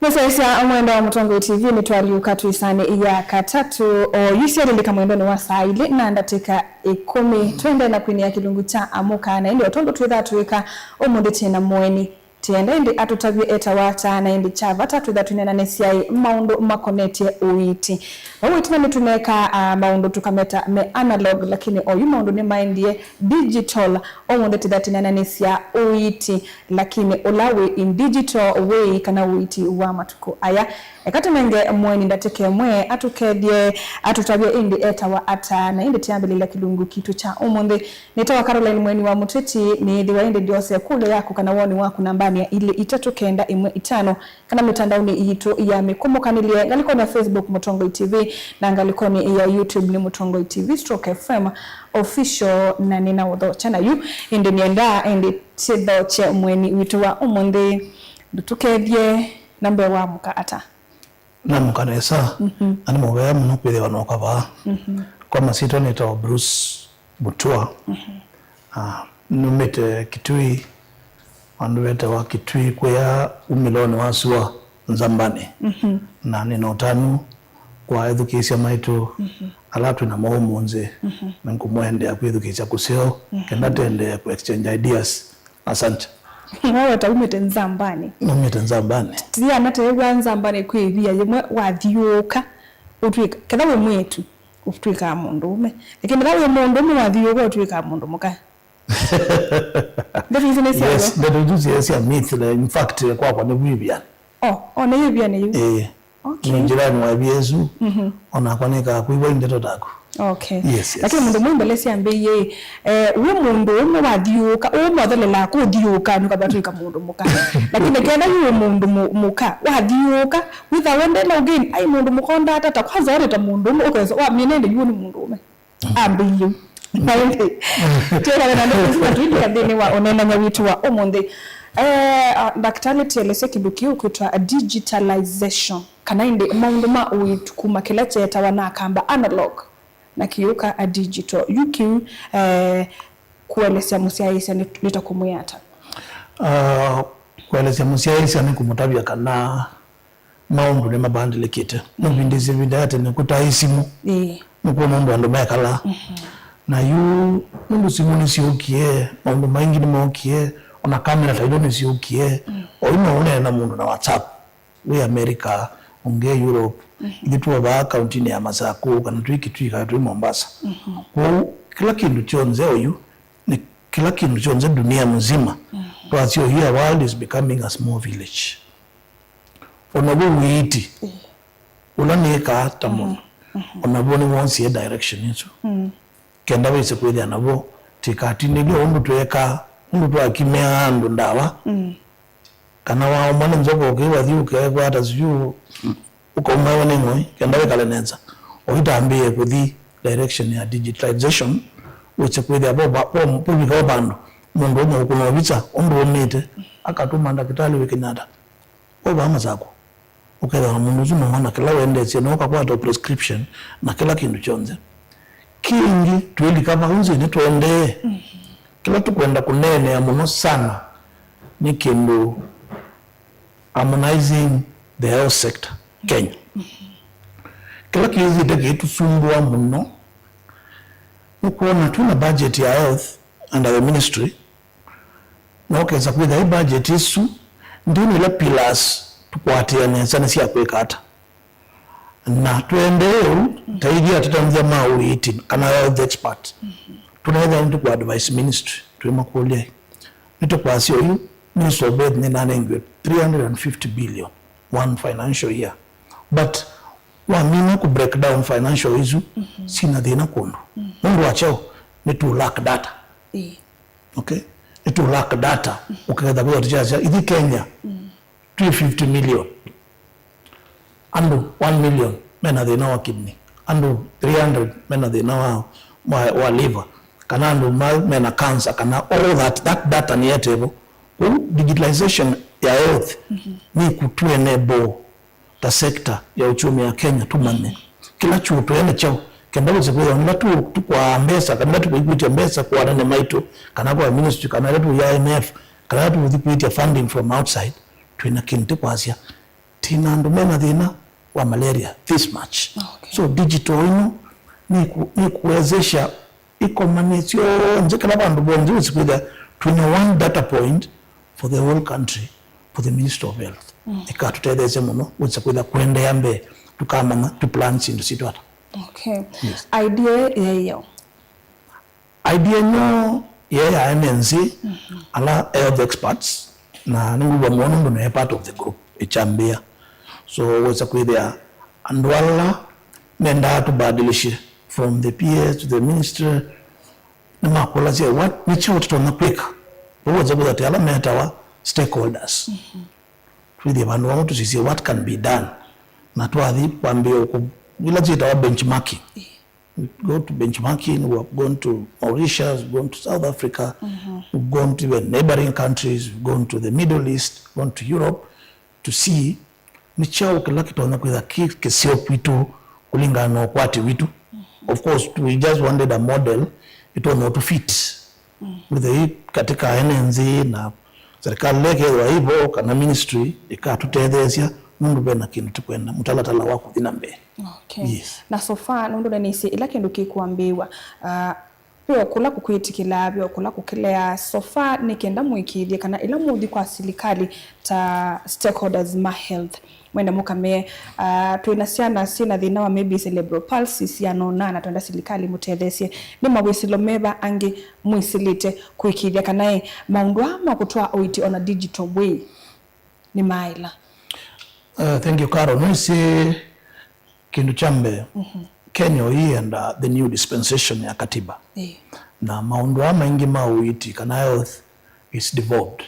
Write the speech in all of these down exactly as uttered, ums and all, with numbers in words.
Mũsyaĩĩsya mwendwa wa Mũtongoi T V, nĩtwalyũka twĩ saanĩ ya katatũ. Oyu syalilika mwendonĩ wa saa ilĩ na ndatĩka ĩkũmi. Twende na kwinĩa kĩlungu kya Amũka, na ĩndĩ o tondũ twĩthaa tũĩka ũmũnthĩ, twĩ na mũeni. Tĩenda ĩndĩ atũtavye etawa ata, na ĩndĩ kya vata twĩtha twĩneenanĩsya maũndũ makonetye ũiiti. Vau ĩtina nĩtũneekaa, ah, maũndũ tũkameta me analog, lakini oyu maũndũ nĩmaendie digital. Ũmũnthĩ tĩtha twĩneenanĩsya ũiiti, lakini ũla wĩ in digital way, kana ũiiti wa matukũ aya. Eka tũnenge mũeni ndatĩka ĩmwe atũkethye, atũtavye ĩndĩ etawa ata, na ĩndĩ tĩambĩlĩlya kĩlungu kitũ kya ũmũnthĩ. Nĩtawa Caroline Mweni wa Mũteti, nĩĩthĩwa ĩndĩ ndyose ĩkũlyo yaku kana woni waku nambanĩ ya ilĩ itatũ kenda ĩmwe itano, kana mĩtandaonĩ yitũ ya mĩkũmũkanĩlye, ngalĩkonĩ ya Facebook Mũtongoi T V, na ngalĩkonĩ ya YouTube nĩ Mũtongoi T V stroke F M Official, na nĩnaũthokya na yu ĩndĩ nĩendaa ĩndĩ tĩthokye mũeni witũ wa ũmũnthĩ, ndũtũkethye na mbee wa Amũka ata. Namũka nesa, mhm, na nĩ mũvea mũno kwĩthĩwa noka vaa. Mhm. Kwa masyĩtwa nĩtawa Bruce Mutua. Mhm. Ah, numĩte Kitui, vandũ vetawa Kitui, kũya umĩlonĩ wa sua Nzambani. Mhm. Na nĩna ũtanu kwa ethukĩĩsya maitũ, mhm, ala twĩ namo ũmũnthĩ, mhm, nĩngũmũendea kwĩthukĩĩsya kũseo, mhm, kenda tũendee kũ exchange ideas. Asante. Wewe ta umĩte Nzambani. Numĩte Nzambani. Tiana tewa Nzambani kwĩ ĩvia yĩmwe wathiũũka, ũtwĩka, ketha wĩ mwĩĩtu, ũtwĩkaa mũndũũme. Lakini ketha wĩ mũndũũme wathiũũka, ũtwĩkaa mũndũ mũka. Ndeto isu nĩ sya, yes, yo? Ndeto isu sya, sya myth, na in fact, kwakwa nĩ ĩvia. Oh, oh, nĩ ĩvia nĩ yu. Eh. Okay. Nĩ njĩranĩ wa ĩvia ĩsu, mhm, onakwa nĩkaa kwĩw'a ndeto taku. Okay. Yes, yes. Lakini mũndũ mwĩ mbele syambĩie, eh, wĩ mũndũ ũmwe wathiũũka, ũũ mothelelaa kũthiũũka, nũkava twĩka mũndũ mũka. Lakini ketha yu wĩ mũndũ mũ-, mũka, wathiũũka, wĩtha wendela ũgeni, ai mũndũ mũka ndata, ta kwanza wone ta mũndũ ũmwe, ũkesa, wamina ĩndĩ yu nĩ mũndũ ũmwe. Ambĩie. Na ĩndĩ, twĩkale na ndeto isu na tũilika nthĩnĩ wa ũneenany'a witũ wa ũmũnthĩ. Eh, ah, ndakĩtalĩ, tĩelesye kĩndũ kĩu kwĩtwa digitalization, kana ĩndĩ maũndũ ma ũiiti kuma kĩla kyeetawa na Akamba analog, na kĩyũka a digital. Yu kĩu, eh, kũelesya mũsyaĩĩsya nĩ, nĩ ta kũmwĩa ata? Ah, kũelesya mũsyaĩĩsya nĩ kũmũtavya kana maũndũ nĩmavandĩlĩkĩte. Nũvindĩsye ĩvinda ya tene kũtaĩ simũ. Ĩĩ. Nũkwona ũndũ andũ mekalaa. Mhm. Na yu, nũndũ simũ nĩsyũkie, maũndũ maingĩ nĩmookie, ona kamera ta ilo nĩsyũkie. Mm. Oyu no ũneene na mũndũ na WhatsApp, wĩ America, ũngĩ Europe. Mhm. Ithyĩ twĩ vaa kauntinĩ ya Masakũ, kana twĩ Kitui, kana twĩ Mombasa. Mhm. Kwoou, kĩla kĩndũ kyonthe oyu, nĩ kĩla kĩndũ kyonthe dunia mzima. Mhm. Twasyo here, world is becoming a small village. Ona w'o ũiiti, ĩĩ, ũla nĩkaa ta mũno, mhm, ona w'o nĩwonsie direction ĩsu. Mm. Kenda wĩse kwĩthĩa naw'o, tĩkatindĩlye ũndũ tweekaa, ũndũ twakimĩaa andũ ndawa, mm, kana waũmwa nĩ nzoka ũkĩwathi ũkekwata sijuu ũkaumawa nĩ ng'oi, kenda wĩkale nesa. Oitambĩĩe kũthi direction ya digitalization, wĩse kwĩthĩa vo va-, vo-, vovika vandũ mũndũ ũmwe ũkũna ovisa ũndũ ũmĩte, akatũma ndakĩtalĩ wĩ Kenyatta. Vo vaa Masakũ, ũkethĩwa na mũndũ ũsu nowona kĩla wendeesye, na ũkakwata prescription na kĩla kĩndũ kyonthe. Kĩngĩ, twĩlika vau nzĩnĩ tũendee, kĩla tũkwenda kũneenea mũno sana nĩ kĩndũ harmonizing the health sector Kenya. Kĩla kĩthĩte kĩitũsumbũa mũno nĩ kwona twĩ na budget ya health under the ministry, na ũkesa kwĩthĩa ĩ budget ĩsu ndĩna ila pillars tũkwatĩanĩsya nĩ sya kwĩka ata. Na tũendee ũu, ta ithyĩ atũtanĩthya ma ũiiti kana health expert, tũneethĩa nĩtũkũ advise ministry, twĩmakũlya ĩ, nĩtũkwasya ũyu, Ministry of Health nĩnanengiwe three hundred and fifty billion one financial year. But wamina kũ break down financial isu, mhm, sina thĩna kũndũ. Mhm. Nũndũ wa kyaũ? Nĩtũ lack data. Ĩĩ. Okay? Nĩtũ lack data. Mhm. Ũketha kwĩthĩa tũkyasya, ithyĩ Kenya, mm, twĩ fifty million. Andũ one million mena thĩna wa kidney. Andũ three hundred mena thĩna wa, wa, wa liver. Kana andũ ma-, mena cancer, kana all that, that data nĩyetevo. Kwoou digitalization ya health, mhm, nĩkũtũ enable ta sector ya uchumi ya Kenya tũmanye kĩla kyũtwene kyaũ, kenda wĩse kwĩthĩwa nĩla tũ-, tũkwaa mbesa, kana nĩla tũkwĩkwĩtya mbesa kwa anene maitũ, kana kwa ministry, kana ĩla tũĩ I M F, kana ĩla tũkũthi kwĩtya funding from outside, twĩna kĩndũ tũkwasya. tina andũ mena thĩna wa malaria this much. Okay. So digital ĩno nĩku- nĩkuwezesha ĩkomanĩe syonthe kĩla vandũ vonthe wĩsĩ kwĩthĩa twĩna one data point for the whole country, for the Ministry of Health. Mm. Ĩkatũtetheesya mũno wĩsĩ kwĩthĩa kũendeea mbee, tũkamanya tũ plan syĩndũ sitũ ata. Okay. Yes. Idea yĩyo. Idea ĩno yee ya N N C, mhm, ala health experts, na nĩngwĩw'a mũno nũndũ nĩ part of the group ĩkyambĩĩa. So wĩsĩ kwĩthĩa andũ ala mendaa tũbadilishe from the P S to the ministry, nĩmakũlasya what, nĩ kyaũ tũtonya kwĩka. Vau wĩsĩ kwĩthĩa twĩ ala metawa stakeholders. Mhm. Twĩthĩe vandũ vamwe tũsisye what can be done. Na twathi kwambĩĩa kũ- ila syĩtawa benchmarking. We've gone to benchmarking, we have gone to Mauritius, we've gone to South Africa, mm-hmm, we've gone to even neighboring countries, we've gone to the Middle East, we've gone to Europe to see nĩ kyaũ kĩla kĩtonya kwĩtha kĩ kĩseo kwitũ kũlingana na ũkwati witũ. Mm-hmm. Of course, we just wanted a model ĩtonya ũtũ fit. Mm. Wĩthĩe katika ene nthĩ na serikali ĩla ĩkethĩwa ĩvo kana ministry ĩkatũtetheesya nũndũ ve na kĩndũ tũkwenda, mũtalatala wa kũthi na mbee. Okay. Yes. Na so far, nũndũ nĩnĩsĩ ĩla kĩndũ kĩkwambĩĩwa, ah, ve o kũla kũkwĩtĩkĩlaa, ve o kũla kũkĩleaa, so far nĩ kenda mũĩkĩĩthye kana ĩla mũũthi kwa silikalĩ ta stakeholders ma health, mwende mũkamee, ah, twĩ na syana syĩ na thĩna wa maybe cerebral palsy, syanonaa na twenda silikalĩ mũtetheesye, nĩ mawĩsĩlo meva angĩ mwĩsĩlĩte kũĩkĩĩthya kana ĩ maũndũ aa ma kũtwaa ũiiti on a digital way nĩ maaĩla? Uh, thank you, Carol. Nĩsĩ kĩndũ kya mbee, mhm, Kenya ĩyenda the new dispensation ya katiba. Ĩĩ. Na maũndũ aa maingĩ ma ũiiti kana health is devolved.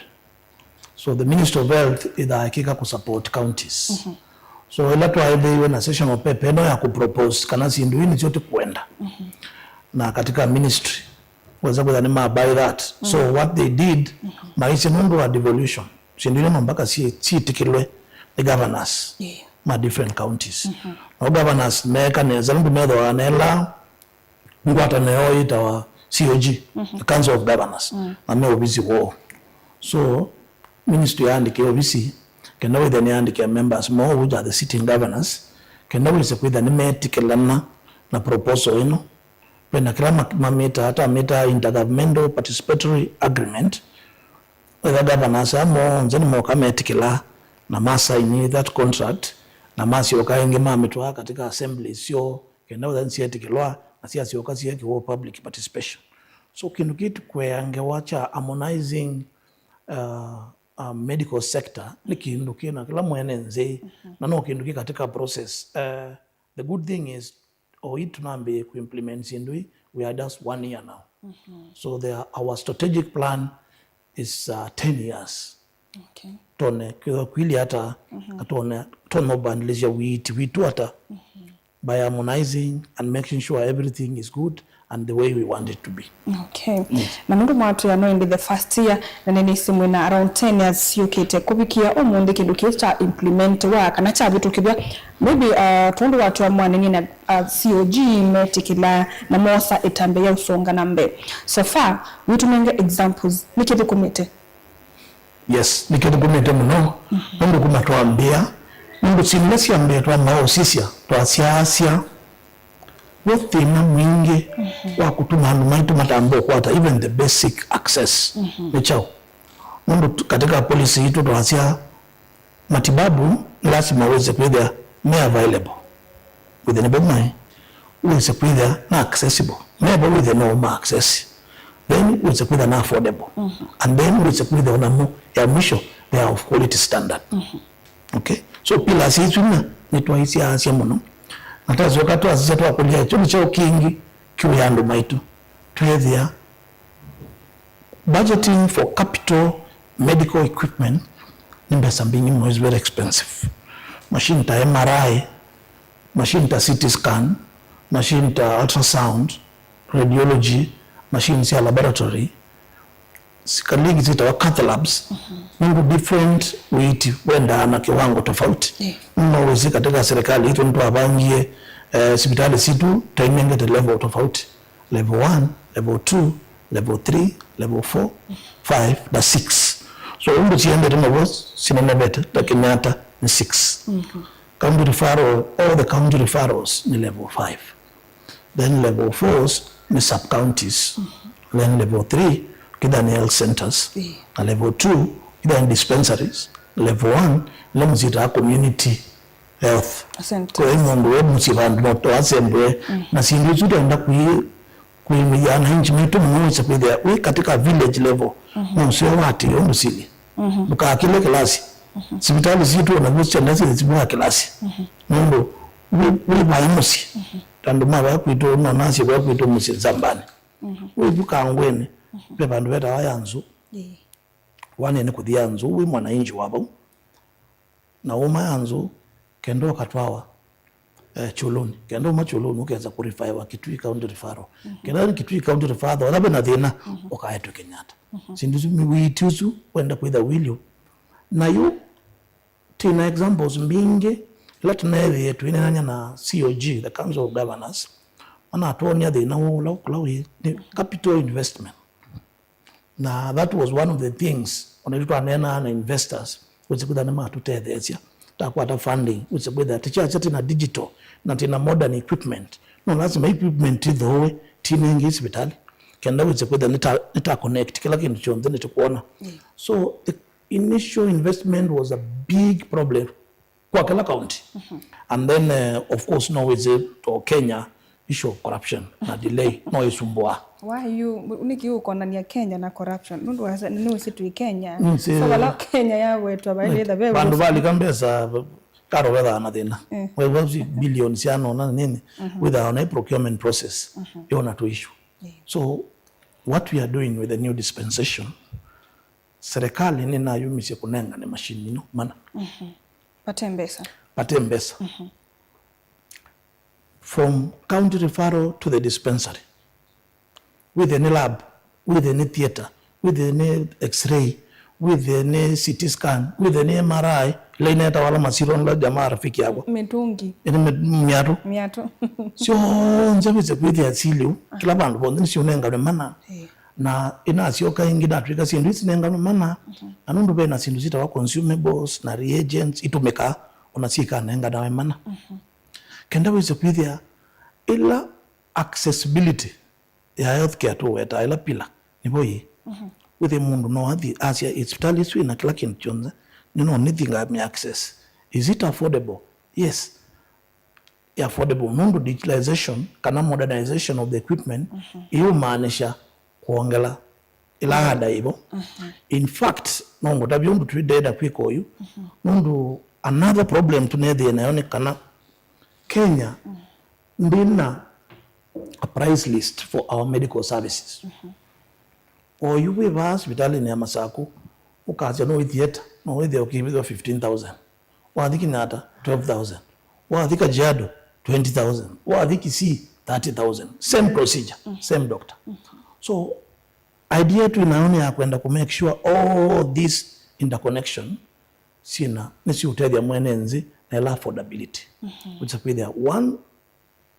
So the Ministry of Health ĩthaa ĩkĩka kũsupport counties. Mhm. So ĩla twaĩthĩiwe na session of paper ĩno ya kũpropose kana syĩndũ ii nĩsyo tũkwenda. Mhm. Na katika ministry weza kwĩtha nĩ ma buy that. So, mhm, what they did, mhm, maisye nũndũ wa devolution, syĩndũ ila no mpaka syĩ- syĩtĩkĩlwe nĩ governors, yeah, ma different counties. Mhm. No governors meeka nesa nũndũ methĩawa na ĩla ngwatanĩo yoo yĩtawa C O G, mhm, the Council of Governors, mm, na me ovisi woo. So, ministry yaandĩkĩe ovisi, kenda wĩthĩe nĩyaandĩkĩa members moo, which are the sitting governors, kenda wĩse kwĩthĩa nĩmeetĩkĩlana na proposal ĩno. Ve na kĩla ma- mamĩtaa, ta mĩtaa intergovernmental participatory agreement, wĩthĩa governors aa monthe nĩmoka metĩkĩla na masaini that contract, na masyoka ĩngĩ mamĩtwaa katika assembly syoo, kenda wĩthĩa nĩsyetĩkĩlwa, na syasyoka syekĩwa public participation. So kĩndũ kĩĩ tũkwea ngewa kya harmonizing, uh, uh, medical sector nĩ kĩndũ kĩ na kĩla mwene nthĩ, mhm, na no kĩndũ kĩ katika process. Uh, the good thing is, o ii tũnambĩĩe kũimplement syĩndũ ii, we are just one year now. Mhm. So there, our strategic plan is, uh, ten years. Okay. Tone kwĩthwa kwĩlye ata, mhm, na tone, tone ũbandĩlĩsya ũiiti witũ ata, mhm, by harmonizing and making sure everything is good and the way we want it to be. Okay. Yes. Na nũndũ mwatwĩa no ĩndĩ the first year, na nĩnĩsĩ mwĩna around ten years syũkĩte kũvikĩa ũmũnthĩ kĩndũ kĩĩ kya implement wa kana kyavĩtũkĩthw'a. Maybe, uh, tondũ watwĩa mwanenie na, uh, C O G metĩkĩla na moosa ĩtambya ya ũsonga na mbee. So far, wĩtũnenge examples, nĩkĩ thũkũmĩte? Yes, nĩkĩthũkũmĩte mũno, mhm, nũndũ kuma twambĩĩa, nũndũ syĩndũ ila sya mbee twambaga ũsisya, twasyaasya, ve thĩna mwingĩ, mhm, wa kũtuma andũ maitũ matamba ũkwata even the basic access. Mhm. Nĩ kyaũ? Nũndũ tu- katika policy itũ twasya matibabu nĩ lasima wĩse kwĩthĩa me available. Wĩthĩa nĩ vau maĩ, wĩse kwĩthĩa na accessible. Me vau wĩthĩa no ũma access. Then wĩse kwĩthĩa na affordable. Mhm. And then wĩse kwĩthĩa onamo ya mwisho, they are of quality standard. Mhm. Okay? So pillars isu inya nĩtwaisyaasya mũno. Na twasyoka twasisya twakũlya, kyo nĩ kyaũ kĩngĩ kĩũya andũ maitũ? Tweethĩa budgeting for capital medical equipment nĩ mbesa mbingĩ mũno, is very expensive. Machine ta M R I, machine ta C T scan, machine ta ultrasound, radiology, machine sya laboratory, sikaligi sitawa cath labs, mhm, nũndũ different ũiiti wendaa na kiwango tofauti. Yeah. Nũndũ wĩsĩ katika serikali itũ nĩtwavangie, eh, sivitali sitũ twainengete level tofauti. Level one, level two, level three, level four, five, na six. So, ũndũ siendete navo sinenevete, ta Kenyatta, nĩ six. County referral, all the county referrals nĩ level five. Then level fours nĩ sub counties. Then level three kĩtha nĩ health centers. Ĩĩ. Na level two kĩtha nĩ dispensaries. Level one nĩ mũsyĩ ta community health. Centers. Kwa hiyo mũndũ we mũsyĩ vandũ no twasembwe na syĩndũ isu twenda kũi kwĩmĩia wananchi maitũ mũno wĩse kwĩthĩa wĩ katika village level. No ũseo wa atĩ ũndũ sili ndũkakĩle kĩlasi. Sivitalĩ sitũ ona vyo syenda syĩ sivu wa kĩlasi nũndũ wĩ, wĩ vaya mũsyĩ. Tandũ ma vaya kwitũ nonasye vaya kwitũ mũsyĩ Nzambani, wĩ vu Kangweni ve vandũ vetawa ya nzũ. Ĩĩ. Wanene kũthi ya nzũ wĩ mwananchi wa vau na ũma ya nzũ kenda ũkatwawa eh, Kyũlũnĩ. Kenda uma Kyũlũnĩ ũkesa kũrifaiwa Kitui County Referral. Kenda nĩ Kitui County Referral, vala ve na thĩna, ũkaetwe Kenyatta. Syĩndũ isu mĩwĩĩti ũsu wenda kwĩtha wĩlyo. Na yu twĩ na examples mbingĩ ila tũneethĩie tũineenany'a na C O G, the Council of Governors, manatwonia thĩna ũũ ũla ũkũla wĩ nĩ capital investment. Na that was one of the things, ona ĩtũ twaneenaa na investors, wĩsĩ kwĩtha nĩmatũtetheesya takwata funding, wĩsĩ kwĩtha tĩkyakya tĩna digital na tĩna modern equipment. No lazima equipment ithoowe, tinengei sivitalĩ kenda wĩsĩ kwĩtha nĩta, nĩta connect kĩla kĩndũ kyonthe nĩtũkwona. So the initial investment was a big problem kwa kĩla county. And then uh, of course no wĩsĩ to Kenya issue of corruption na delay no ĩsumbũa. Why you, nĩkĩ ũkonania Kenya na corruption? Nũndũ wasa nĩ ũsĩ twĩ Kenya. Mm, so vala Kenya yawetwa vaĩlĩtha ve vandũ valika mbesa karo vethaa na thĩna. Wewe si billion siano na nini without a procurement process yona to issue. So what we are doing with the new dispensation, serikali nĩnayumisye kũnengane machine ino mana. Vate mbesa. Vate mbesa. From county referral to the dispensary, wĩthĩe nĩ lab, wĩthĩe nĩ theatre, wĩthĩe nĩ x-ray, wĩthĩe nĩ C T scan, wĩthĩe nĩ M R I, ila inetawa ala masiro nla jamaa rafiki yakwa. Mĩtũngi. Ĩnĩ mĩ- mĩatũ. Mĩatũ. Syonthe wĩse kwĩthĩa siliu kĩla vandũ vonthe nĩsiũnenganwe mana. Na ĩnasyoka ĩngĩ natwĩka syĩndũ isi nenganwe mana. Na nũndũ ve na syĩndũ syĩtawa consumables na reagents itũmĩkaa ona syĩkanenganawe mana. Kenda wĩse kwĩthĩa ĩla accessibility ya healthcare tũwetaa ĩla pillar nĩvo yĩ. Wĩthĩe mũndũ no athi asya ĩ sivitalĩ ĩsu ĩna kĩla kĩndũ kyonthe, nĩ no nĩthi ngamĩa access. Is it affordable? Yes, ĩ affordable nũndũ digitalization kana modernization of the equipment ĩũmaanisha kwongela ĩla ada ĩvo. In fact no ngũtavye ũndũ twĩndenda kwĩka oyu nũndũ another problem tũnethĩe nayo nĩ kana Kenya ndĩna a price list for our medical services. Oyu wĩ vaa sivitalĩnĩ ya Masaku ũkasya no wĩ theatre no wĩthĩa ũkĩvĩthwa fifteen thousand, wathi Kenyatta twelve thousand, wathi Kajiado twenty thousand, wathi Kisii thirty thousand, same procedure, same doctor. So idea yetu inayo nĩ ya kwenda ku make sure all this interconnection syĩna nĩsiũtethya mwene nthĩ na ĩla affordability. Wĩsa kwĩthĩa one,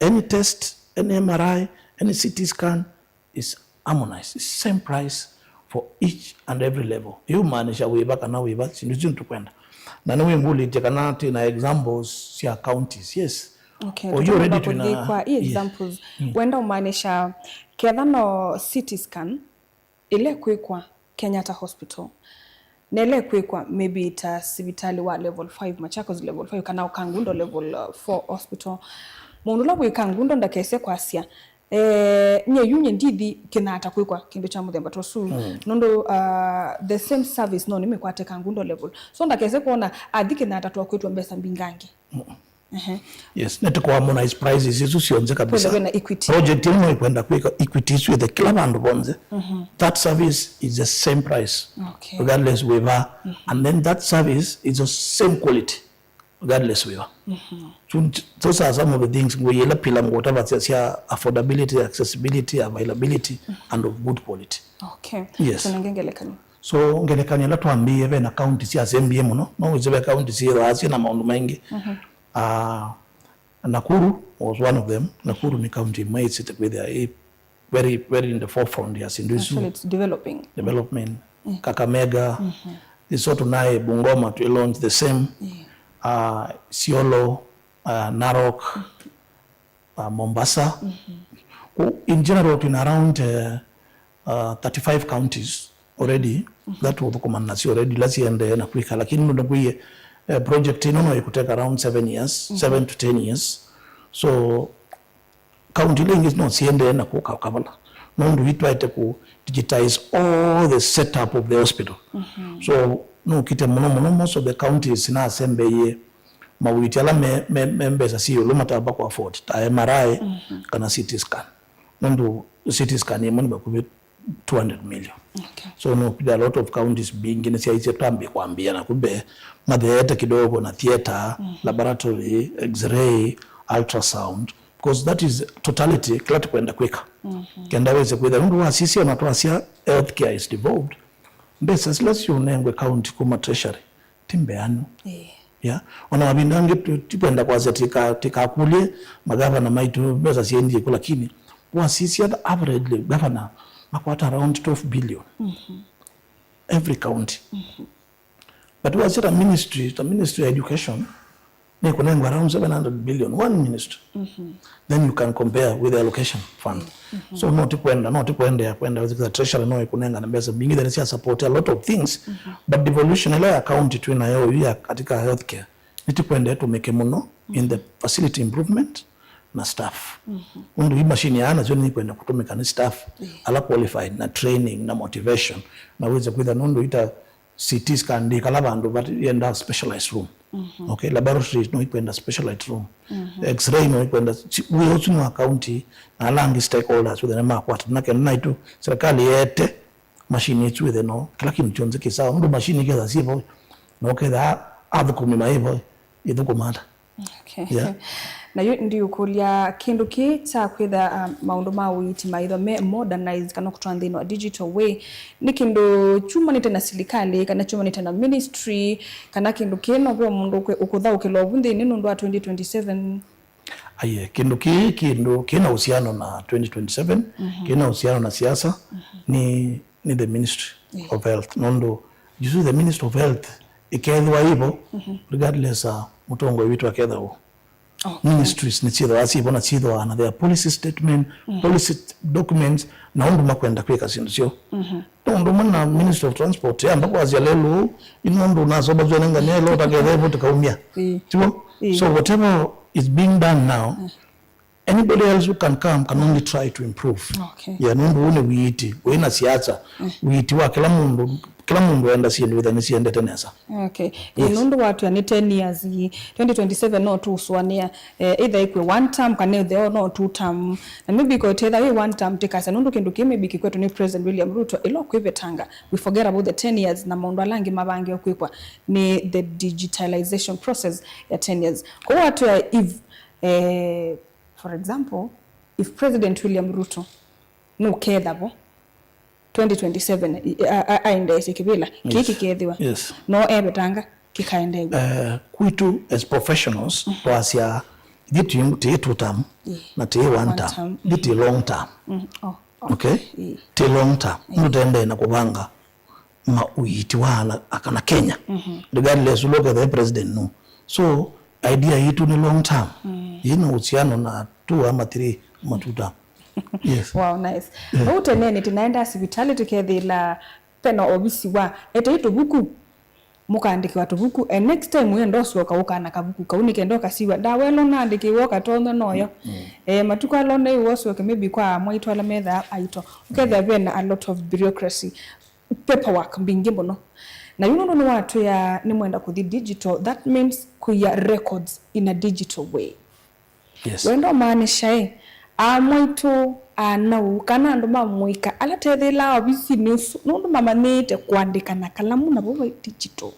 any test, any M R I, any C T scan is harmonized, it's same price for each and every level. Ĩũmaanisha wĩva kana wĩva syĩndũ isu nĩtũkwenda. Na nĩwĩngũlĩtye kana twĩ na examples sya counties, yes. Okay, oyu already twĩna kwa examples. Wenda ũmaanisha ketha no C T scan ĩla ĩkwĩkwa Kenyatta Hospital na ĩla ĩkwĩkwa maybe ta sivitalĩ wa level five, Machakos level five kana Kangundo level four hospital, mũndũ ũla wĩ Kangundo ndakese kwasya eh, nyie yu nyie ndithi Kenyatta kwĩkwa kĩndũ kya mũthemba ta ũsu nũndũ uh, the same service no nĩmĩkwate Kangundo level, so ndakese kwona athi Kenyatta twakwĩtwe mbesa mbingangĩ. Ehe. Yes, nĩtũkũharmonize prices isu syonthe kabisa. Kwĩthĩwe na equity. Project ĩno ĩkwenda kwĩka equity isu ĩthe kĩla vandũ vonthe. That service is the same price, okay, regardless wĩva. And then that service is the same quality regardless wĩva. So, those are some of the things ngũi ĩla pillar ngũtavasya sya affordability, accessibility, availability and of good quality. Okay. Yes. Tũnenge ngelekany'o. So ngelekany'o ĩla twambĩĩe ve na county syasembie mũno, no wĩsĩ ve county syĩthaa syĩ na maũndũ maingĩ. Ah, Nakuru was one of them. Nakuru nĩ county ĩmwe ĩsĩte kwĩthĩa ĩ very, very in the forefront ya syĩndũ isu. Actually, it's developing. Development. Kakamega. Ĩso tũnaĩ Bungoma twĩ launch the same. uh, Isiolo, uh, Narok, uh, Mombasa. Ku-, in general, twina around, uh, uh, thirty-five counties already that ũthũkũmana nasyo already, ila siendee na kwĩka, lakini nũndũ kwĩie, uh, project ĩno no ĩkũteka around seven years, seven to ten years. So county ila ingĩ no siendee na kũka kavala, nũndũ itwaĩte ku digitize all the setup of the hospital. So nũkite mũno mũno, most of the counties nasembeie mauiiti ala me, me, me mbesa syĩ ĩũlũ matamba kũ afford, ta M R I kana C T scan. Nũndũ C T scan ĩmwe nĩ vakuvĩ two hundred million. Okay. So no, a lot of counties mbingĩ nĩsyaisye twambie kwambia na kumbe matheete kidogo na theater, laboratory, x-ray, ultrasound, because that is totality kĩla tũkwenda kwĩka. Kenda wĩse kwĩtha, nũndũ wasisya na twasya healthcare is devolved, mbesa sila siũnengwe county kuma treasury ti mbeanu. Ĩĩ. Yeah. Ona mavinda angĩ tu-, tikwenda kwasya tika-, tikakũlye magavana maitũ mbesa siendie kũ, lakini wasisya averagely governor makwata around twelve billion every county. But wasya ta ministry, ta ministry ya education, nĩkũnengwa around seven hundred billion, one ministry. Then you can compare with the allocation fund. So no tikwenda, no tikwendea kwenda with the treasury no ĩkũnengane mbesa mbingĩ, then cia support a lot of things. But devolution ĩla ya county twĩ nayo yu ya katika healthcare, nĩtikwenda ĩtũmĩke mũno in the facility improvement na staff. Ũndũ hii machine yaa nasyo nĩikwenda kũtũmĩka nĩ staff ala qualified, na training na motivation, na wĩse kwĩtha nũndũ ita C T scan ndĩkala vandũ vat yenda specialized room. Okay, laboratory no ikwenda specialized room. X-ray no ikwenda si-, wĩ ũsu nĩ wa county, na ala angĩ stakeholders wĩthe nĩmakwata. Na kenda naitũ serikali yeete machine ĩsu wĩthe no kĩla kĩndũ kyonthe kĩ sawa. Mũndũ machine ketha syĩvo, no ketha athũkũmi maivo, ithũkũma ata? Okay. Yeah. Na yu ndiũkũlya kĩndũ kĩĩ kya kwĩtha, um, maũndũ ma ũiiti maitho me modernized kana kũtwaa nthĩnĩ wa digital way, nĩ kĩndũ kyumanĩte na silikalĩ kana kyumanĩte na ministry, kana kĩndũ kĩĩ no ve mũndũ ũkwe-, ũkũthaũkĩla ovu nthĩnĩ nũndũ wa twenty twenty-seven? Aye, kĩndũ kĩĩ, kĩndũ kĩna uhusiano na twenty twenty-seven, kĩna uhusiano na siasa, nĩ, nĩ the Ministry of Health. Nũndũ, you see, the Ministry of Health ĩkethĩwa ĩvo, regardless, uh, mũtongoi witũ aketha ũ. Okay. Ministries nĩsyĩthĩwa syĩvo na syĩthĩwa na their policy statement, policy documents, na ũndũ makwenda kwĩka syĩndũ syoo. No ũndũ ũmwe na Ministry of Transport, yamba kwasya lelũ, ino ũndũ ũnasombasw'a nengane lota ketha ĩvo tĩkaumya. Ĩĩ. Tiw'o? Ĩĩ. So whatever is being done now, anybody else who can come can only try to improve. Okay. Yeah, nũndũ ũũ nĩ wĩiti, wĩ na siasa, wĩiti wa kĩla mũndũ, kĩla mũndũ enda syĩndũ wĩtha nĩsiendete nesa. Okay. Yes. Nũndũ watwĩa nĩ ten years ii, twenty twenty-seven no tũsũanĩa, eh, either ĩkw'e one term kana ĩtheo no two term. Na maybe ĩkotethya wĩ one term tĩkasya nũndũ kĩndũ kĩĩ maybe kĩkwetwe nĩ President William Ruto ĩla ũkwĩvetanga. We forget about the ten years na maũndũ ala angĩ mavangiwe kwĩkwa nĩ the digitalization process ya ten years. Kwoou watwĩa if, eh, for example, if President William Ruto nũketha vo twenty twenty-seven, i-, a-, a-, aendeesye kĩvĩla kĩĩ kĩkethĩwa. Yes. No evetanga kĩkaendeew'a. Eh, kwitũ as professionals, twasya, ithyĩ tĩ, tĩ two term, na tĩ one term. Ithyĩ tĩ long term. Oh, okay. Okay? Tĩ long term. Nũtendee na kũvanga ma ũiiti wa ana, akana Kenya. Regardless ũla ũkethĩa president nũ. So, idea yitũ nĩ long term. Yĩna uhusiano na two ama three ama two term. Yes. Wow, nice. Yeah. Vau teneni tinaenda sivitalĩ tũkethĩla pena ovisi wa etei tũvuku, mũkaandĩkĩwa tũvuku, and next time wenda ũsyoka ũkaa na kavuku kau nĩ kenda ũkasiwa ndawa ĩla ũnaandĩkĩiwe ũkatonywa noyo. Eh, matukũ ala ũnaiwe ũsyoke maybe kwa mwaitũ ala methaa aito, ũkethĩa vena a lot of bureaucracy, paperwork mbingĩ mũno. Na yu nũndũ nĩwatwĩa nĩmwenda kũthi digital, that means kũia records in a digital way. Yes. Wenda ũmaanisha ĩ, amwaitũ, anau, kana andũ ma mũika ala tethĩlaa ovisinĩ ũsu, nũndũ mamanyĩĩte kũandĩka na kalamu na vo vai digital.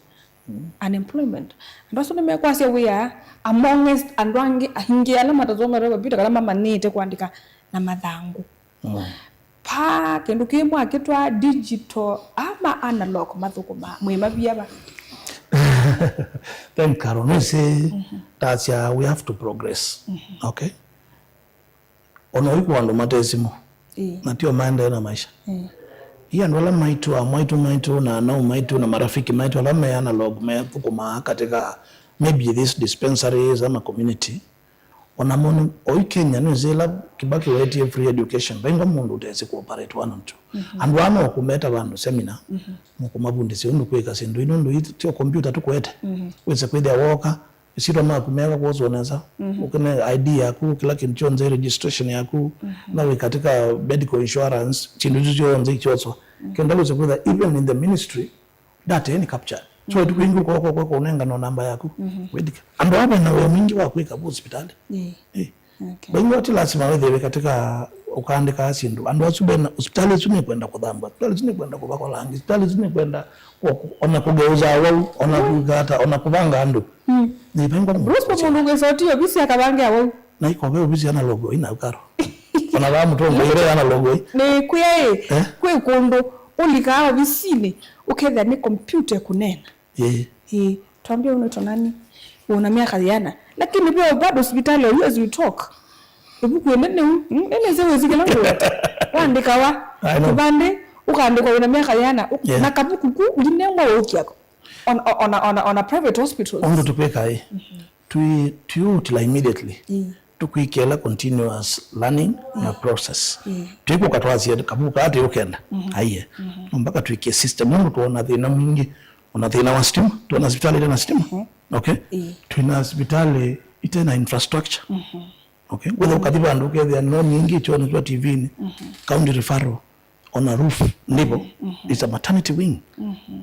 Unemployment. Andũ asu nĩmekwasya wĩa amongst andũ angĩ aingĩ ala matasomete vavita kana mamanyĩĩte kũandĩka na mathangũ. Paa, kĩndũ kĩĩ mwakĩtwaa digital ama analog mathũkũmaa, mwĩ mavia va? Thank Carol. Nĩsĩ, ndasya we have to progress. Okay? Ona ũiku andũ mate simũ. Ĩĩ. Na tio maendee na maisha. Ĩĩ. Ii andũ ala maitũ, amwaitũ maitũ, na anau maitũ, na marafiki maitũ, ala me analog, methũkũmaa katika maybe these dispensaries ama community, ona mono, oi Kenya, nĩwĩsĩ ĩla Kibaki wetie free education, vaingwa mũndũ ũtesĩ kũoperate one on two. Andũ aa no kũmeta vandũ seminar, mũkũmavundĩsya ũndũ kwĩka syĩndũ ii, nũndũ ii tyo computer tũkwete. Wĩse kwĩthĩa woka, ĩsyĩtwa maku meka kwoswa nesa, ũkene I D yaku, kĩla kĩndũ kyonthe, registration yaku, na wĩ katika medical insurance, syĩndũ isu syonthe ikyoswa. Kenda wĩse kwĩtha even in the ministry, data ĩĩ nĩ captured. So ĩtukũ ĩngĩ ũkooka kwa kũnengana namba yaku. Wĩthike. Andũ aa mena wĩa mwingĩ wa kwĩka vu hospitali. Ĩĩ. Ĩĩ. Okay. Vaingwa ti lasima wĩthĩwe katika ũkaandĩka syĩndũ. Andũ asu mena hospitali isu nĩkwenda kũthambwa. Hospitali isu nĩkwenda kũvakwa langi. Hospitali isu nĩkwenda kũ-, kũ-, ona kũgeuza awau, ona kũigata, ona kũvanga andũ. Nĩ vaingwa mũndũ. Bruce, mũndũ ũkwĩsa ũti ovisi akavange awau. Na iko ve ovisi ana logo ina karo. Ona va mũtongo ire ana logo ĩ. Nĩ kwĩa ĩ, eh? Kwĩ kũndũ ũlikaa ovisinĩ, ũkethĩa nĩ computer kũneena. Ĩĩ. Ĩĩ, twambie ũnĩtwa nani? Una miaka yana. Lakini pia bado hospitali oyu as we talk. Ĩvuku ĩnene u, mm, ĩnĩ nzĩ wĩsĩ kĩla ngũweta. Waandĩkawa, I know. Kĩvandĩ, ũkaandĩkwa wĩna miaka yana. Yeah. Na kavuku ku, ũinengwa ũkia ko. On, on, on, on, on a private hospital. Ũndũ tũkwĩka ĩ, twi-, twiũtila immediately. Ĩĩ. Tũkwĩkĩla continuous learning na process. Ĩĩ. Twĩkũka twasya kavuku kaa tũkenda. Aiye. No mpaka twĩkĩe system. Nũndũ twona thĩna mwingĩ. Ona thĩna wa sitima. Twona sipitalĩ ĩte na sitima. Okay? Ĩĩ. Twĩna sipitalĩ ĩte na infrastructure. Okay? Whether ũkathi vandũ ũkethĩa no nyingĩ kyonetwa T V-inĩ. County referral. On a roof level is a maternity wing.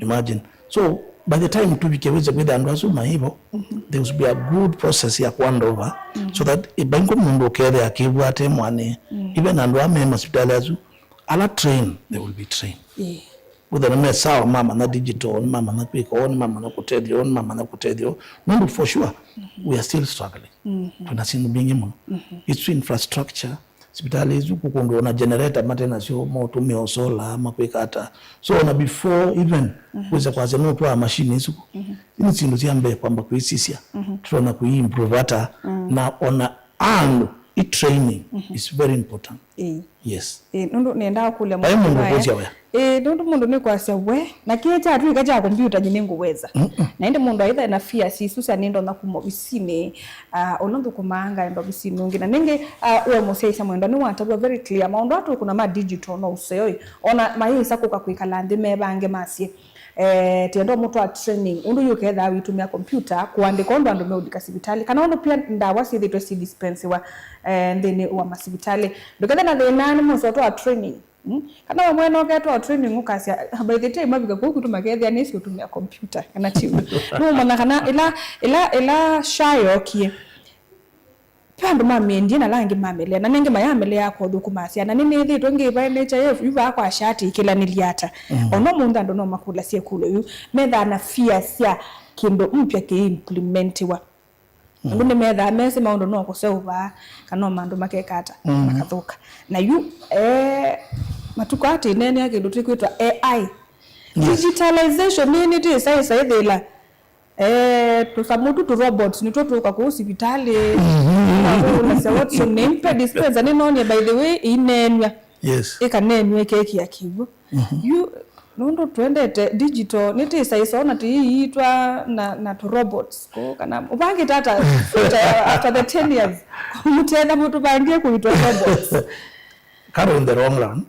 Imagine. So, by the time tũvike wĩse kwĩtha andũ asu maivo, there will be a good process ya ku hand over, so that ibaingwa mũndũ ũkethĩa akĩvwa ate mwanĩ, even andũ aa me masipitali asu, ala train, they will be trained. Ĩĩ. Wĩtha nĩ me sawa, mamanya digital, nĩ mamanya kwĩka ũũ, nĩ mamanya kũtethya ũũ, nĩ mamanya kũtethya ũũ. Nũndũ for sure, we are still struggling. Twĩna syĩndũ mbingĩ mũno. It's infrastructure, sipitalĩ isu kũkũndũ ona generator mate nasyo, maũtũmĩa solar, makwĩka ata. So ona before even wĩse kwasya nũtwaa machine isu, nĩ syĩndũ sya mbee kwamba kwĩsisya. Tũtonya kũi improve ata, na ona andũ, i training is very important. Ĩĩ. Yes. Ĩĩ, nũndũ nĩendaa kũlya. Vai mũndũ mũndũ ũkũsya wĩa. Ĩĩ, nũndũ mũndũ nĩkwasya we, na kĩĩ kyatw'ĩka kya kompyuta nyie nĩngũweza. Na ĩndĩ mũndũ aitha na fears isu sya nĩndonya kuma ovisinĩ, ah, ũla nthũkũmaa ngaenda ovisinĩ ũngĩ. Na nĩngĩ, ah, we mũsyaĩĩsya mwendwa nĩwatavw'a very clear, maũndũ aa tũkũna ma digital no ũseo ĩ. Ona mayĩsa kũka kwĩkala nthĩ mevange masye, eh, tienda ũmũtwaa training, ũndũ yu ũkethaa wĩtũmĩa kompyuta kũandĩka ũndũ andũ meũlika sivitalĩ, kana ũndũ pia ndawa syĩthĩtwe sidispensiwa, eh, nthĩnĩ wa masivitalĩ. Ndũkethe na thĩna nĩ mũseo twaa training. Mm? Kana we mwene ũketwaa training ũkasya, by the time mavika kũu kwitũ makethĩa nĩsĩ ũtũmĩa kompyuta, kana ti ũndũ. Nũũmanya kana ĩla, ĩla, ĩla SHA yookie, ve andũ mamĩendie na ala angĩ mamĩlea, na nengĩ mayamĩlea kũthũkũma asya, na nĩnĩthĩtwe ngĩva N H I F yu vaa kwa SHA ĩkĩlanĩlya ata. Ona ũmũnthĩ andũ no makũlasya ĩkũlyo yu, methaa na fear sya kĩndũ mpya kĩimplementiwa. Andũ nĩmethaa mesĩ maũndũ no kũseũvaa, kana no mandũ makeka ata, makathũka. Na yu, eh, matukũ aa tũineenea kĩndũ tũkwĩtwa A I. Yes. Digitalization nĩ, nĩtĩsaĩsaĩthĩla. Eh, tũsamũ tu tũ robots nĩtwo tũka kũu sivitalĩ. Nakũũlasya, "What's your name?" Pe dispenser nĩnoonie, by the way, ĩineenw'a. Yes. Ĩkaneenw'a ĩkekĩa kĩw'ũ. Yu, nũndũ twendete digital, nĩtĩsaĩsa ona tĩiitwa na, na tũ robots. Kũu kana, ũvangĩte ata future ya after the ten years? Mũtenda mũtũvangie kũitwa robots. Karo in the long run,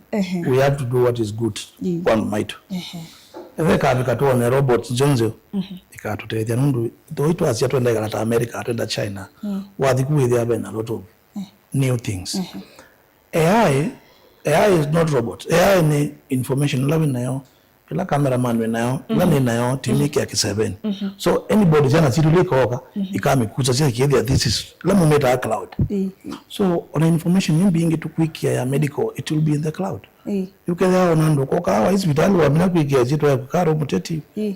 we have to do what is good kwa andũ maitũ. Ethĩwa ĩkavika twone robots nzeo nzeo, ikatũtethya nũndũ though twasya twenda ĩkala ta America, twenda China, wathi ku wĩthĩa vena a lot of new things. A I, A I is not robot. A I nĩ information ĩla wĩ nayo, ĩla cameraman wĩ nayo, ĩla nĩ nayo, timĩkĩa kĩseveni. So anybody syana sitũ ila ikooka, ikamĩkusa sya kĩthĩa, this is, ĩla mũmĩtaa cloud. So ona information ĩ mbingĩ tũkwĩkĩa ya medical, it will be in the cloud. Ĩĩ. Yũkethĩa ona andũ kokaa wa hospitali wamina kwĩkĩa syĩtwa yaku Karo Mũteti. Ĩĩ.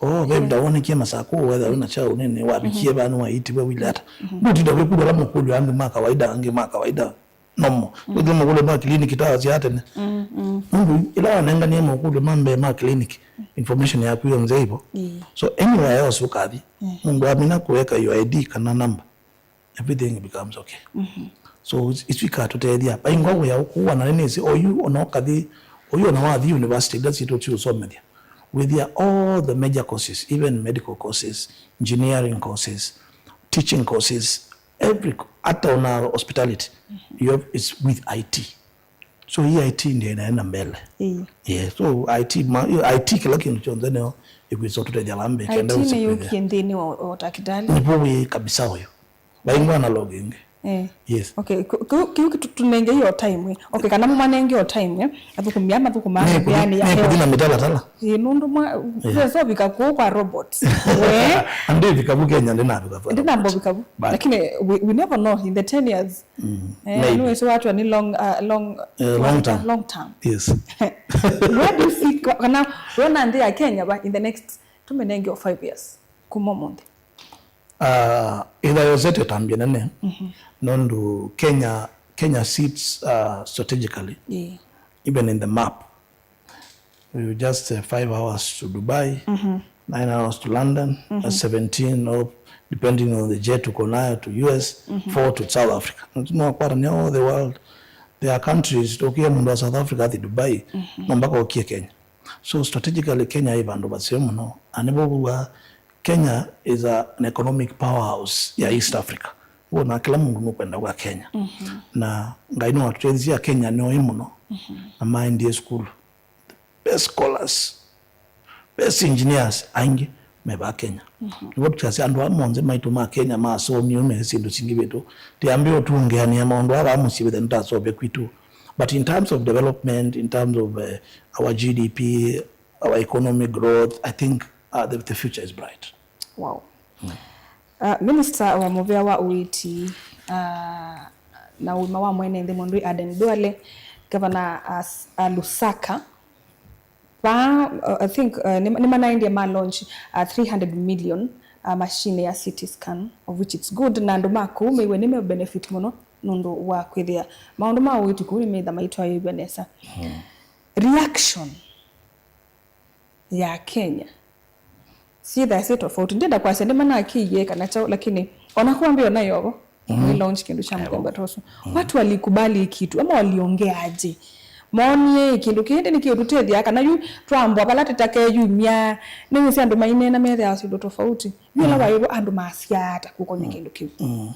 Oh, ve ĩvinda wonekie Masakũ, wetha wĩna kyaũ nene, wavikie vaa nĩwaitiwe wile ata. Ndũtinda wĩkũlya ala mũkũlyo angĩ ma kawaida, angĩ ma kawaida. Normal. Wĩthĩe mũkũlyo ma clinic ta wasya tene. Nũndũ ĩla wanenganie mũkũlyo ma mbee ma clinic, information yaku yonthe ĩvo. So anywhere else ũkathi, mũndũ amina kũeka your I D kana number, everything becomes okay. So isu ikatũtethya. Vaingwa wĩa ũkũwa na nĩnĩsĩ oyu ona ũkathi, oyu ona wathi university ila sitũ ti ũsomethya. Wĩthĩa all the major courses, even medical courses, engineering courses, teaching courses, every, hata ona hospitality, you have, it's with I T. So hii I T ndio inaenda mbele. Ĩĩ. Yeah, so I T, ma, I T kĩla kĩndũ kyonthe nĩyo ĩkwĩsa ũtũtethya vambe kenda I T nĩyũkie nthĩnĩ wa ũtakitali. Nĩvo wĩ kabisa ũyũ. Vaingwa analog ĩngĩ. Eh. Yes. Okay, kĩu kĩu tũnenge yo time. Okay, kana mũmanenge yo time. Athũkũmi aya mathũkũmaa mĩvĩanĩ ya hewa. Nĩkũthi na mĩtalatala. Ĩĩ, nũndũ mwa pesa vika kuo kwa robots. We. Andĩ vika vu Kenya ndinavika. Ndinambo vika vu. Lakini we, we never know in the ten years. Mm. Eh, maybe. Nĩwĩsĩ watwa nĩ long, uh, long, eh, long term. Long term. Yes. Where do you see, kana wona nthĩ ya Kenya va in the next, tũmenenge o five years kuma ũmũnthĩ? Uh, ĩtha yosete tambia nene, nũndũ Kenya, Kenya sits, uh, strategically, yeah, even in the map. We just, uh, five hours to Dubai, nine hours to London, uh, seventeen or depending on the jet uko nayo to U S, four to South Africa. Ndio kwata ni all the world. There are countries, tokia mũndũ wa South Africa athi Dubai, no mpaka okie Kenya. So strategically Kenya ĩ vandũ vaseo mũno. Anivovuwa Kenya is a, an economic powerhouse ya East Africa. Wona kĩla mũndũ nũkwenda kwa Kenya. Na Ngai nĩwatũteithisye Kenya nĩoĩ mũno. Na maendie sukulu. Best scholars, best engineers aingĩ me va Kenya. Nĩvo tũkyasya andũ aa monthe maitũ ma Kenya masomie me syĩndũ singĩ vitũ. Tiambie ũtũngeanĩa maũndũ aa va mũsyĩ wĩthe nĩtasomie kwitũ. But in terms of development, in terms of, uh, our G D P, our economic growth, I think, uh, the, the future is bright. Wow. Uh, Minister wa mũvĩa wa ũiiti, uh, na ũima wa mwene nthĩ mũndũ Aden Duale, Governor, uh, Lusaka, va, uh, I think, uh, nĩ, nĩmanaendie ma launch, uh, three hundred million, uh, machine ya C T scan, of which it's good, na andũ ma kũu meiwe nĩme benefit mũno nũndũ wa kwĩthĩa maũndũ ma ũiiti kũu nĩmeitha maitwaĩĩw'a nesa. Reaction ya Kenya syĩthaa syĩ tofauti. Ndenda kwasya nĩmanakĩie kana kyaũ, lakini ona kwambĩa ona yovo, mm, we launch kĩndũ kya mũthemba ta ũsu. Mm. Watu walikubali kitu ama waliongeaje? Moonie kĩndũ kĩĩ nĩkĩũtũtethya kana yu twambwa vala tĩtakeyumya. Nĩwĩsĩ andũ maineena methĩawa syĩndũ tofauti. Yu ĩla waĩvo andũ masyaa ata kũkonya kĩndũ kĩu? Mm.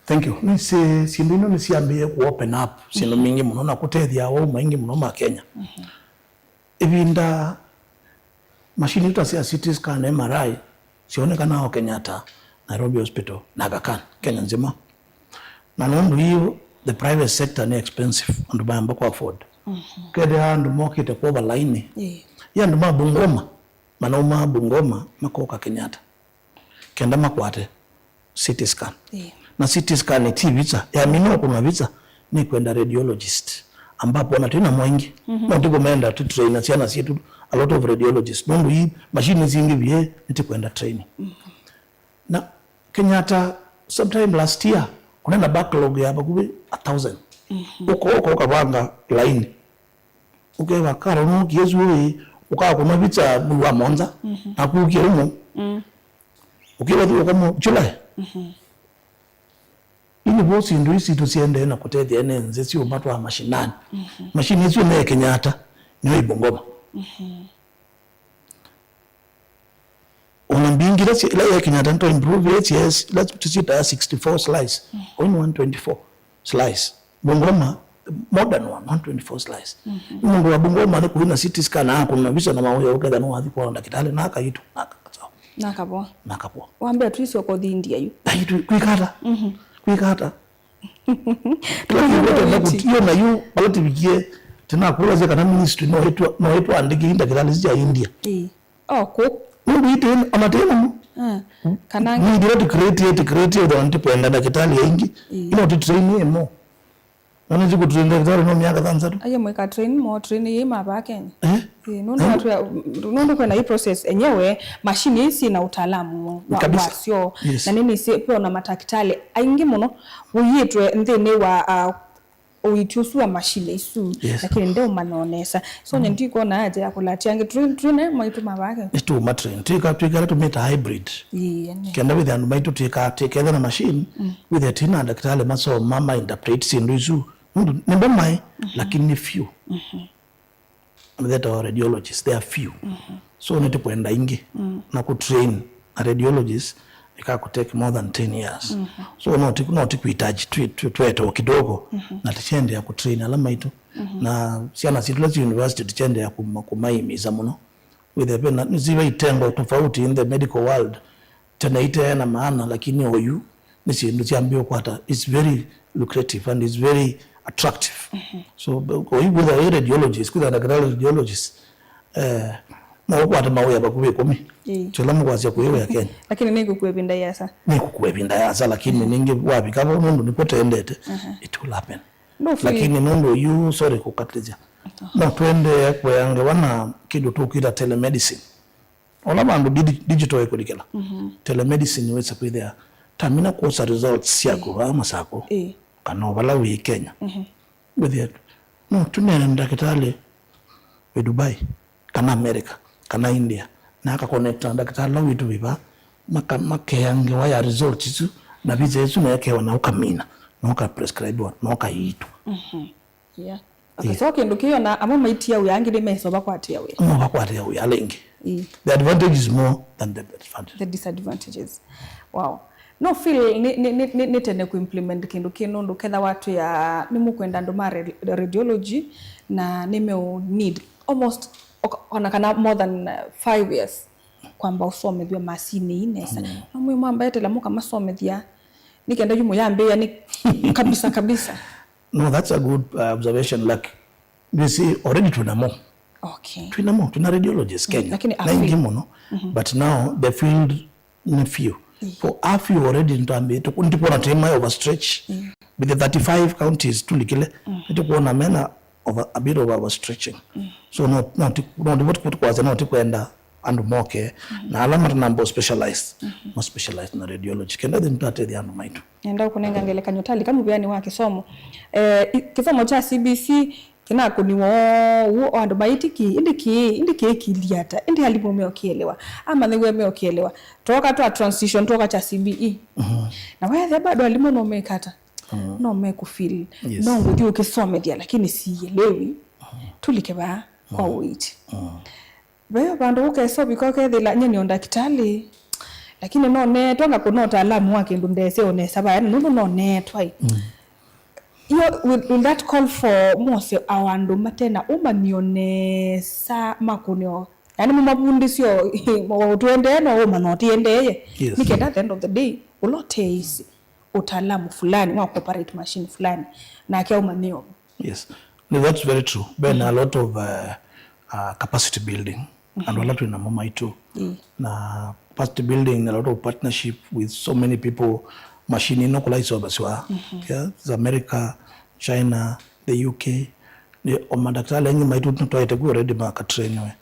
Thank you. Nĩsĩ syĩndũ ino nĩsyambĩĩe ku open up syĩndũ mbingĩ mũno na kũtethya aũu maingĩ mũno ma Kenya. Ĩvinda machine ita sya C T scan, M R I, syonekanaa o Kenyatta, Nairobi Hospital, na Aga Khan, Kenya nzima. Na nũndũ ii, the private sector nĩ expensive, andũ mayamba kũ afford. Kethĩa andũ mokĩte kwova laini. Ĩĩ. Ĩ andũ ma Bungoma, manauma Bungoma, makoka Kenyatta. Kenda makwate C T scan. Ĩĩ. Na C T scan ti visa. Yamina ũkũnwa visa, nĩkwenda radiologist. Ambapo ona twĩna moingĩ. Mhm. No tũkũmenda tũtraina syana syitũ, a lot of radiologists. Nũndũ ii machine singĩ vie, nĩtĩkwenda training. Mhm. Na Kenyatta, sometime last year, kũnena backlog ya vakuvĩ a thousand. Mhm. Ũko, ũko ũkavanga laini. Ũkeva karo nũkie syũĩ, ũkakũnwa visa mwei wa mũonza, mhm, na kũkie ũmwe. Mm. Ũkĩva thĩ ũkamo July. Mhm. Ii nĩvo syĩndũ ii sitũ siendee na kũtethya ene nzĩ syũmatwaa mashinani. Mhm. Mashini isu ne Kenyatta, nĩyo i Bungoma. Mhm. Ona mbingĩ ila si-, ila ya Kenyatta nĩtwa improve, ila sies-, ila tũsyĩtaa sixty-four slice. Mm. Oyu nĩ one twenty-four slice. Bungoma, modern one, one twenty-four slice. Mhm. Mũndũ wa Bungoma nĩ kũthi na C T scan, akũnwa visa na maũya ũketha nĩwathi kwa ndakĩtalĩ, na akaitũ, na akakasa. Na akavoa. Na akavoa. Wambea twĩsĩ ũkothi India yu. Ai, tu-, kwĩka ata? Mhm. Kwĩka ata? Kĩla kĩndũ twenda kũti-, ĩyo nayo, vala tũvikie, tĩnakũlasya kana ministry no ĩtwa-, no ĩtwandĩkĩe ndakĩtalĩ sya India. Ĩĩ. Oh, kũ? Nũndũ ĩtĩ, ona tĩ namo. Ah, kana nĩ ndĩla tũ create, tũ create, ũthwa nĩtũkwenda ndakĩtalĩ aingĩ. Ĩĩ. Ino tũ train ĩmo. Na nĩtũ kũ train ndakĩtalĩ no myaka thanthatũ. Aye mwĩka train mo, train yĩ mavaa Kenya. Eh? Ĩĩ, nũndũ watu ya, nũndũ kwĩna hii process enyewe, machine ici na utaalamu wa, kabisa, wasyo. Yes. Na nĩnĩsĩ kwĩona matakĩtalĩ aingĩ mũno wĩyĩtwe nthĩnĩ wa, ah, ũiiti ũsu wa mashine isu, yes, lakini ndeũmanya o nesa. So, mm, nye ndikwona haja ya kũlatia angĩ. Twĩ, twĩ nayo maitũ mavake. Nĩtũũma train. Twĩka, twĩka ĩla tũmĩta hybrid. Ĩĩ, ene. Kenda wĩthĩa andũ maitũ twĩka, twĩketha na machine, mm, wĩthĩa twĩ na ndakĩtalĩ masoma, ma interpret syĩndũ isu. Nũndũ nĩmo maĩ, mhm, lakini nĩ few. Mhm. Methetawa radiologists, they are few. So nĩtũkwenda ingĩ na kũtrain a radiologist, ĩkakũtake more than ten years. So no ti, no ti kuhitaji twi-, twi-, twete o kidogo, na tũkyendea kũtrain ala maitũ. Na syana sitũ ila syĩ university tũkyendea kuma-, kũmaimisa mũno. Wĩthĩa ve na, nĩsĩ ve itengo tofauti in the medical world. Tene ite na maana, lakini oyu nĩ syĩndũ syambĩe ũkwata, it's very lucrative and it's very attractive. So be-, oyu kwĩthĩa wĩ radiologist, kwĩthĩa ndakĩtalĩ radiologist, eh, no ũkwate mawĩa vakuvĩ ĩkũmi. Ĩĩ. Tũla mũkwasya kũĩ wĩa Kenya. Lakini nĩkũkua ĩvinda yasa. Nĩkũkua ĩvinda yasa, lakini ningĩ wavika vo nũndũ nĩkw'o tendete, it will happen. No free. Lakini nũndũ oyu, sorry kũkatĩthya. No twendee kũea ngewa na kĩndũ tũkwĩta telemedicine. Ola vandũ digi-, digital ĩkũlikĩla. Telemedicine wĩsa kwĩthĩa, tamina kwosa results syaku vaa Masakũ, kana o vala wĩ Kenya. Wĩthĩa, no tũneene ndakĩtalĩ wĩ Dubai, kana America, kana India, na akakonekta na ndakĩtalĩ ũla witũ wĩ vaa, maka-, makea ngewa ya results isu, na visa isu nekewa na ũkamina, na ũkaprescribiwa, na ũkaiitwa. Yeah. Akasoo kĩndũ kĩĩ ona amwe maitia wĩa, angĩ nĩmesa ũvakwatĩa wĩa. Amwe ũvakwatĩa wĩa ala ingĩ. Ĩĩ. The advantage is more than the disadvantage. The disadvantages. Wow. No feel nĩ, nĩ, nĩ, nĩ, nĩ tene kũimplement kĩndũ kĩĩ nũndũ ketha watwĩa nĩmũkwenda andũ ma ra-, radiology na nĩmeũ need almost oka-, ona kana more than uh, five years kwamba ũsomethw'a masini ii nesa. No mwĩ mwamba etela mũkamasomethya nĩ kenda yu mũyambĩĩa nĩ kabisa kabisa. No, that's a good uh, observation. Like, you see, already twĩnamo. Okay. Twĩnamo, twĩna radiologists Kenya. Lakini na aingĩ mũno. But now the field nĩ few. For a few already nitwambĩĩte, ndikuona twĩ ma overstretch. With the thirty-five counties tulikile, nitukuona mena over, a bit of overstretching. So no, no, ti-, no, ti-, what, what was, no, tikwenda andũ moke, na ala matanamba specialized, ma specialized na radiology. Kenda thĩ nĩtatethya andũ maitũ. Nenda kũnenga ngelekany'o, talika mũvĩanĩ wa kĩsomo. Eh, i-, kĩsomo kya C B C kĩnakũniwa ũu, o andũ maĩtĩkĩĩ, ĩndĩ kĩĩ, ĩndĩ kĩĩ kĩilyĩ ata, ĩndĩ alimũ meũkĩelewa, amanyĩw'a meũkĩelewa. Twoka twa transition, twoka kya C B E. Na wethĩa bado alimũ no mekata, no mekũfeel, no ngũthi ũkĩsomethya, lakini sielewi. Tulike vaa kwa ũiiti. Ve vandũ ũkesa ũvika ũkethĩla nyie nĩ o ndakĩtalĩ, lakini noneetwa ngakũna ũtaalamu wa kĩndũ ndese o nesa vaya, nũndũ noneetwa ĩ. Yo, will, will that call for mose a andũ matena ũmanyĩo nesa makũnĩo? Yaani mũmavundĩsyo o tũendee no ũmanya ũtĩendee. Yes. Nĩ kenda at the end of the day ũla ũteĩsĩ ũtaalamu fulani wa kuoperate machine fulani nake aumanyĩo. Yes. No, that's very true. Bena a lot of uh, uh, capacity building. Andũ ala twĩ namo maitũ. Na capacity building, a lot of partnership with so many people. Machine ino kũla isomeswa. Yeah, it's America, China, the U K. Nĩ o madakĩtalĩ aingĩ maitũ twaĩte ku already makatrainiwe.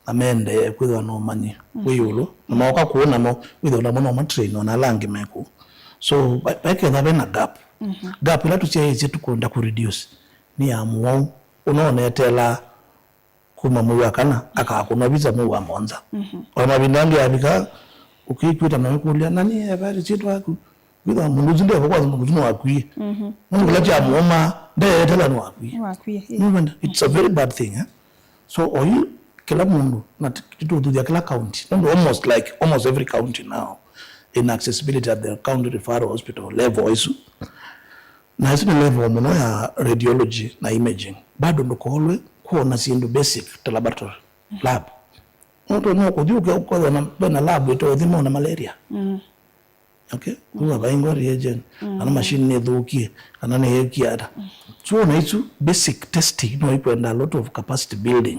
Na mendee kwĩthĩwa na ũmanyi wĩ ĩũlũ. Na maoka kũũ namo, wĩthĩwa namo no matrain ona ala angĩ me kũu. So, va-, vaiketha vena gap. Gap ĩla tũsyaĩĩsye tũkwenda kũ reduce nĩ ya mũwau ũnonetelaa kuma mwei wa kana, akakũnwa visa mwei wa mũonza. O mavinda angĩ avika, ũkĩkwĩta na wĩkũlya, "Na nĩ evaĩte syĩtwa yaku?" Wĩthĩwa mũndũ ũsu ndeva kwa mũndũ ũsu nĩwakwie. Nũndũ kĩla kya mũũma, ndeetela nĩwakwie. Nĩwakwie, yeah. Nĩwenda, it's a very bad thing, eh? So, oyu, kĩla mũndũ, na t-, tũtũthya kĩla county. Nũndũ almost like, almost every county now, in accessibility at the county referral hospital level isu. Na isu nĩ level mũno ya radiology na imaging. Bado ndũkolwe kwona syĩndũ basic ta laboratory, lab. Nũndũ no kũthi ũke-, ũkethwa na, vena lab ĩtothima ona malaria. Okay? Kuma vaingwa reagent, kana machine nĩthũkie, kana nĩyekie ata. So, na isu basic testing no ikwenda a lot of capacity building.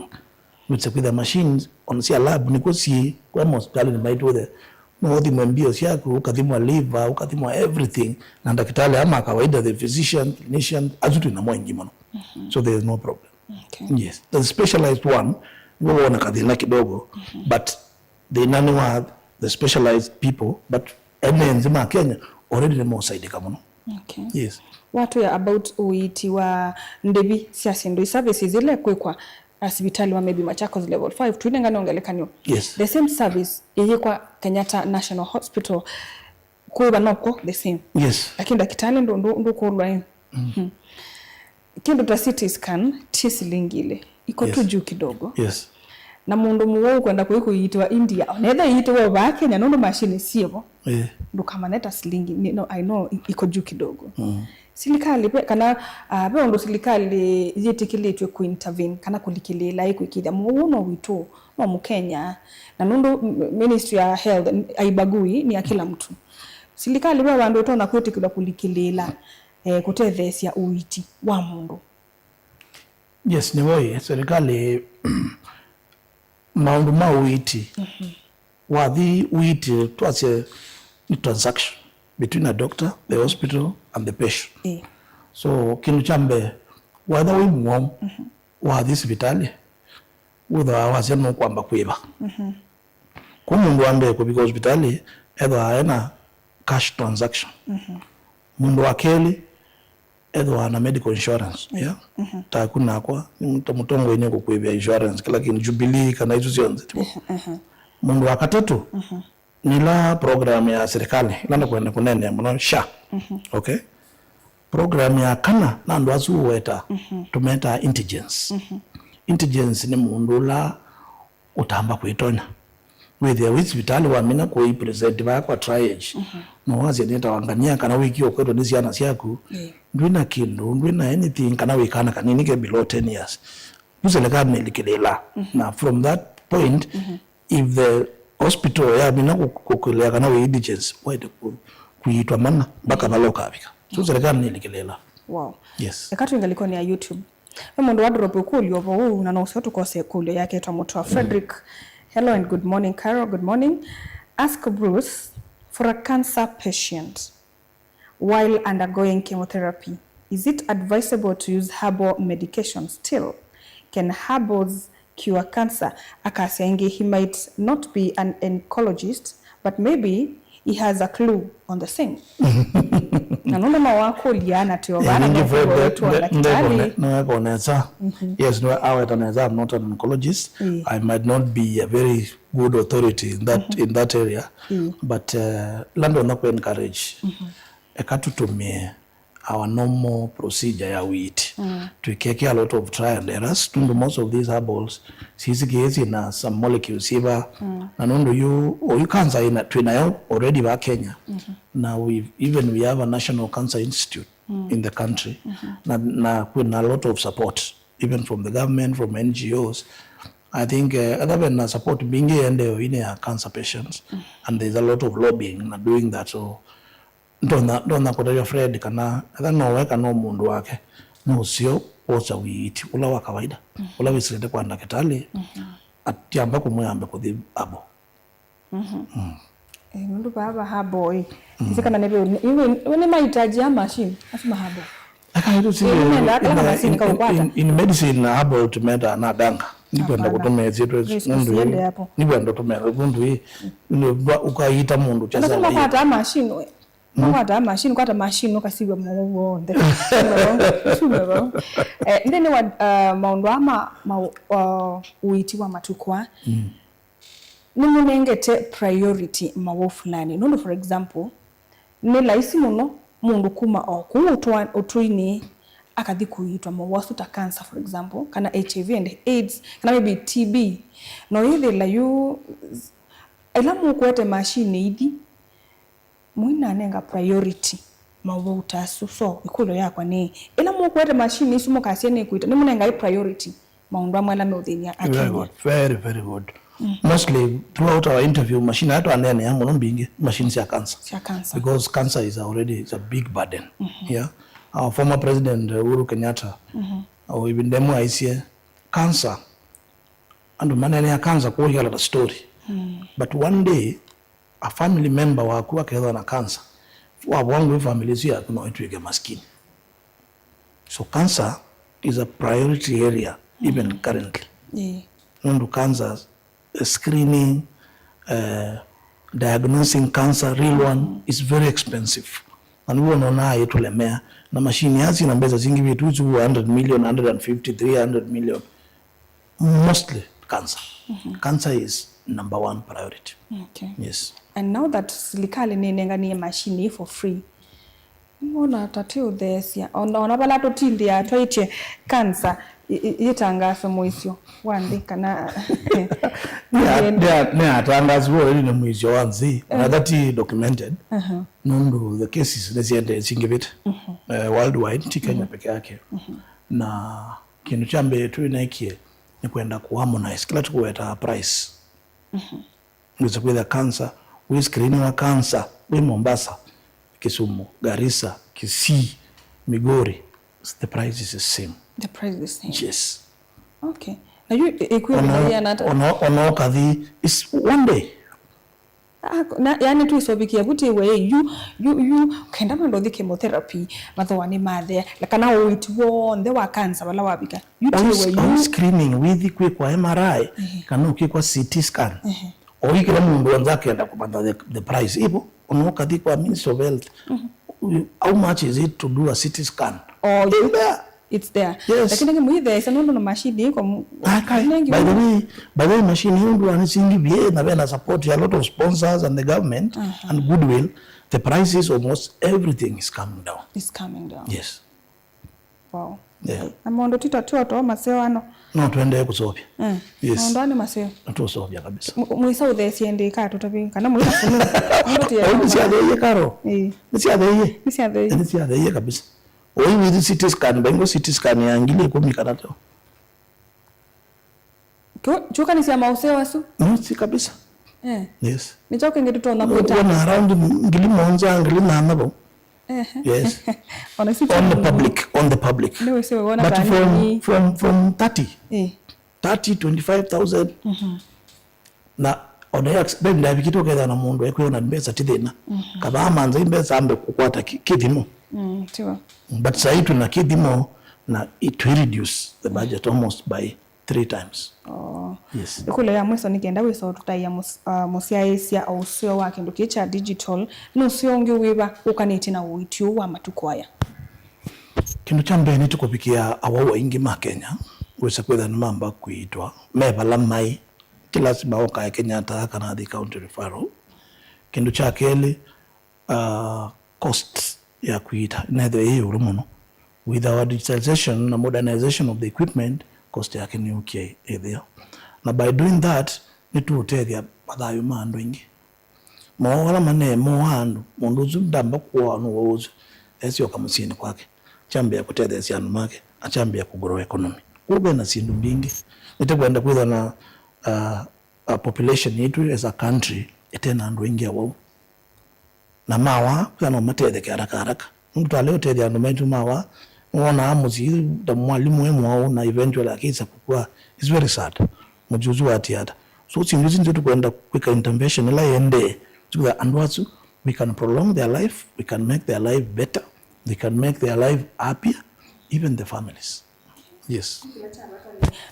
Wĩse kwĩtha machines on cia lab nĩkw'o syĩ kwa mahospitalini maitũ the, no ũthimwe mbio syaku, ũkathimwa liver, ũkathimwa everything, na ndakĩtalĩ ama kawaida, the physician, clinician, asu twĩ namo aingĩ mũno. So there is no problem. Okay. Yes, the specialized one, nĩw'o wona kathĩna kidogo, but thĩna nĩ wa the specialized people, but ene nthĩ ma Kenya already nĩmosaidĩka mũno. Okay. Yes. Watwĩa about ũiiti wa ndĩvi sya syĩndũ, i services ila ikwĩkwa a sivitali wa maybe Machakos level five, twinengane ngelekany'o. Yes. The same service ĩyĩkwa Kenyatta National Hospital, kwĩva nokw'o the same. Yes. Lakini ndakĩtalĩ ndũ-, ndũ-, ndũkũlwa ĩ. Kĩndũ ta C T scan ti silingi ilĩ. Iko tu, yes, juu kidogo. Yes. Na mũndũ mũwau ũkwenda kũi kũiitĩwa India, onetha iitĩwa vaa Kenya, nũndũ machine syĩvo. Eh. Ndũkamane ta silingi, ni- no, I know, i- iko juu kidogo. Mm. Silikalĩ ve, kana, ah, ve ũndũ silikalĩ yĩtĩkĩlĩtw'e kũintervene, kana kũlikĩlĩĩla ĩkwĩkĩĩthya mũwau no witũ, no Mũkenya. Na nũndũ m- Ministry ya Health n- haibagui, ni ya kila mtu. Silikalĩ ve vandũ ĩtonya kwĩtĩkĩlwa kũlikĩlĩĩla, eh, kũtetheesya ũiiti wa mũndũ. Yes, nĩ woi, serikali, maũndũ ma ũiiti. Mhm. Wathi ũiiti, twasye nĩ transaction between a doctor, the hospital, and the patient. Ĩĩ. So, kĩndũ kya mbee, wetha wĩ mũwau, mhm, wathi sivitalĩ, wĩthĩwa wasya nũkwamba kwĩva. Mhm. Kwa mũndũ wa mbee kũvika hospitalĩ, ethĩwa ena cash transaction. Mhm. Mũndũ wa kelĩ, ethĩwa na medical insurance, yeah? Mhm. Taku nakwa, nĩ mũta- mũtongoi nĩ kũkwĩvĩa insurance, kĩla kĩndũ, Jubilee, kana isu syonthe, tivo? Mhm, mhm. Mũndũ wa katatũ, mhm, nĩ ĩla program ya serikali, ĩla nĩkwenda kũneenea mũno, SHA. Mhm. Okay? Program ya kana, na andũ asu ũweta, mhm, tũmetaa indigents. Mhm. Indigents nĩ mũndũ ũla ũtamba kwĩtonya. Wĩthĩa wĩ sivitalĩ wamina kũi present vaa kwa triage. Mhm. No wasya nĩtawa ngania kana wĩkie ũkwetwa nĩ syana syaku. Ĩĩ. Ndwĩ na kĩndũ, ndwĩ na anything, kana wĩ kana kanini ke below ten years. Yu serikali nĩlikĩlĩĩla. Mhm. Na from that point, mhm, if the hospital yamina kũ- kũkĩlea kana wĩ indigents, waĩle kũ- kũiitwa mana mpaka vala ũkavika. So serikali nĩlikĩlĩĩla. Wow. Yes. Eka twĩ ngalĩkonĩ ya YouTube. Ve mũndũ wa drop ũkũlyo vo ũu, na no ũseo tũkose ĩkũlyo yake etwa Mũtwa Frederick. Hello and good morning, Carol. Good morning. Ask Bruce, for a cancer patient while undergoing chemotherapy, is it advisable to use herbal medication still? Can herbals cure cancer? Akasya ĩngĩ, he might not be an oncologist, but maybe he has a clue on the same. Na nũndũ no wakũlya na tio vana no kũwetwa ndakĩtalĩ. Nĩweka nesa. Mhm. Yes, nĩwe aweta nesa, I'm not an oncologist. Ĩĩ. I might not be a very good authority in that, mhm, in that area. Ĩĩ. But, uh, la ndonya kũ encourage. Mhm. Eka tũtũmĩe our normal procedure ya ũiiti. Mm. Twĩkeke a lot of trial and errors, nũndũ most of these herbals, sisikĩĩsye na some molecules syĩ vaa. Mm. Na nũndũ yu, oyu cancer ina, twĩ nayo already vaa Kenya. Mm-hmm. Na we, even we have a National Cancer Institute, mm, in the country. Mm-hmm. Na, na kwĩna a lot of support, even from the government, from N G Os. I think, uh, etha vena support mbingĩ ĩendee ĩnĩ ya cancer patients. Mm. And there's a lot of lobbying na doing that. So, Ndonya, ndonya kũtavya Fred kana etha no we kana o mũndũ wake, no ũseo wosa ũiiti ũla wa kawaida, mhm, ũla wĩsĩlĩte kwa ndakĩtalĩ, mhm, atiamba kũmwĩa ambe kũthi abo. Mhm. Mm. Eh, nũndũ vaa va herbal, ĩ. Mm. Ĩsĩ kana nĩ ve, nĩ, nĩ, nĩ mahitaji ya machine, asu ma herbal. Aka ĩtu si, ĩ, nĩmendaa kala in, kamachine in, kaũkwata. In, in medicine na herbal tũmetaa na danga. Nĩkwenda, hapana, kũtũmĩa syĩtwa isu, please, nũndũ ĩ, usiende hapo. Nĩkwenda kũtũmĩa nũndũ ĩ, nĩ va ũkaita mũndũ. Andũ kyasa kũla wa ĩ. Kwataa machine we. Mm. Ũkwata machine, kwata machine, ũkasiw'a mowau onthe. Sume vau, sume vau. Eh, nthĩnĩ wa, uh, maũndũ aa ma, ma, uh, ũiiti wa matukũ aa, mm, nĩmũnengete priority mowau fulani. Nũndũ, for example, nĩ laisi mũno mũndũ kuma o kũu ũtwa-, ũtũinĩ, akathi kũiitwa mowau asu ta cancer, for example, kana H I V and AIDS, kana maybe T B. No yĩthĩla yu, ĩla mũkwete machine ithi, mũinanenga priority maũvoo ta asu. So, ĩkũlyo yakwa nĩ, ĩla mũkwete machine isu mũkasya nĩkwĩta, nĩmũnengae priority maũndũ amwe ala meũthĩny'a Akenya? Very good, very, very good. Mm. Mostly throughout our interview, machine aya twaneenea mũno mbingĩ, machine sya cancer. Sya cancer. Because cancer is already, is a big burden. Mm-hmm. Yeah. Our former president, uh, Uhuru Kenyatta, mm-hmm, o ĩvinda ĩmwe aisye, cancer, andũ maneenea cancer kũu yala ta story. Mm. But one day, a family member waku akethwa na cancer, wavoa ngũĩ, family ĩsu yaku no ĩtw'ĩke maskini. So cancer is a priority area even currently. Ĩĩ. Nũndũ cancer, eh, screening, eh, diagnosing cancer, real one, is very expensive. Na nĩw'o ũnonaa ĩtũlemea. Na machine aa syĩna mbesa syingĩvĩtw'e, isu hundred million, hundred and fifty, three hundred million. Mostly cancer. Mm-hmm. Cancer is number one priority. Okay. Yes. And now that silikalĩ nĩnenganie machine ĩĩ for free, nĩmwona ta twĩũtheesya, ona, ona vala tũtindĩaa twaĩtye cancer, Ĩ- ĩ- yĩtangaso mũisyo wa nthĩ kana Nĩatangasiwe already nĩ mũisyo wa nthĩ, na that is documented. Aha. Nũndũ the cases nĩsiendee singĩvĩte, eh, worldwide, ti Kenya peke yake. Na kĩndũ kya mbee twĩneekie nĩ kwenda kũharmonize kĩla tũkũweta price. Wĩsa kwĩtha cancer, wĩ screen wa cancer wĩ Mombasa, Kisumu, Garissa, Kisii, Migori, the price is the same. The price is the same. Yes. Okay. Na yu ĩkwĩthĩaĩana ata? Ona ũkathi is one day. Ah, na yani twisovikia vu tiwe yu yu yu kenda mandothi chemotherapy, mathoa nĩ mathea, kana ũitu w'onthe wa cancer vala wavika. Yu tiwe yu screening withi kwĩkwa M R I kana ũkĩkwa C T scan. Oyu kĩla mũndũ w'onthe akenda kũmantha the, the price ivo, ona ũkathi kwa Ministry of Health, how much is it to do a C T scan? Oh, you- It's there. It's there. Yes. Lakini nĩ mũitheesya nũndũ na machine ĩko mu- Akai, nengi by the mũno. Way, by the way, machine ĩyo ndũanĩ singi vie na vena support ya a lot of sponsors and the government and goodwill. The prices, almost everything is coming down. It's coming down. Yes. Wow. Yeah. Na maũndũ tito tio to maseo ano. No tuendee kũseũvya. Mm. Yes. Maũndũ ano maseo. Tũseũvya kabisa. M- mwĩsa ũtheesye ndĩ ka tũtavi kana mwĩsa sunu. Mũndũ tũya. Oyu nĩsyatheie karo. Eh. Nĩsyatheie. Nĩsyatheie. Nĩsyatheie kabisa. Oyu withi C T scan, baingo C T scan ya ngili ĩkũmi kana teo. Kyo- kyũkanĩsya maũseo asu. Nĩsi kabisa. Eh. Yes. Nĩkyo kĩngĩ tũtonya kwĩta. Wona around ngili mũonza, ngili nana vau. Ehe. Yes. Ona si On the public, on the public. Nĩ wĩsĩ wona But ta from, nini. From, from thirty, eh, thirty, twenty-five thousand. Mhm. Na ona ya accident ndavikite ũkethana mũndũ ekwĩona mbesa ti thĩna. Mhm. Kavaa manza mbesa ambe kũkwata ki- kĩthimo. Mm, tiwa. But sahi twĩna kĩthimo na it will reduce the budget almost by three times. Oh. Yes. Ĩkũlyo ya mwiso nĩ kenda wĩsa ũtũtaĩa mũs- uh, mũsyaĩĩsya o ũseo wa kĩndũ kĩĩ kya digital, nĩ ũseo ũngĩ wĩva ũkanĩtye na ũiiti ũũ wa matukũ aya? Kĩndũ kya mbee nĩ tũkũvikĩa awau aingĩ ma Kenya wĩsa kwĩtha nĩmamba kwĩitwa me vala maĩ. Ti lasima ũkae Kenyatta kana athi county referral. Kĩndũ kya kelĩ, uh, cost ya kwĩita nethĩwa yĩ ĩũlũ mũno. With our digitalization na modernization of the equipment, cost yake nĩyũkie ĩtheo. Na by doing that, nĩtũũtethya mathayũ ma andũ aingĩ. Mowau ala maneemoa andũ, mũndũ ũsu ndamba kũawa nũwau ũsu, esyoka mũsyĩnĩ kwake, kyambĩa kũtetheesya andũ make, akyambĩa kũgrow economy. Kwoou ve na syĩndũ mbingĩ. Nĩtũkwenda kwĩthwa na, uh, uh, population yitũ as a country ĩte na andũ aingĩ awau. Na mawaa, kwĩthwa no matetheke haraka haraka. Nũndũ twalea ũtethya andũ maitũ mawaa, nĩwonaa mũsyĩ ta mwalimũ e mwaũ na eventually akĩsa kũkw'a. It's very sad. Mũsyĩ ũsu watia ata? So syĩndũ isu nĩsyo tũkwenda kwĩka intervention ĩla ĩendee. Twĩthĩa andũ asu, we can prolong their life, we can make their life better, they can make their life happier, even the families. Yes.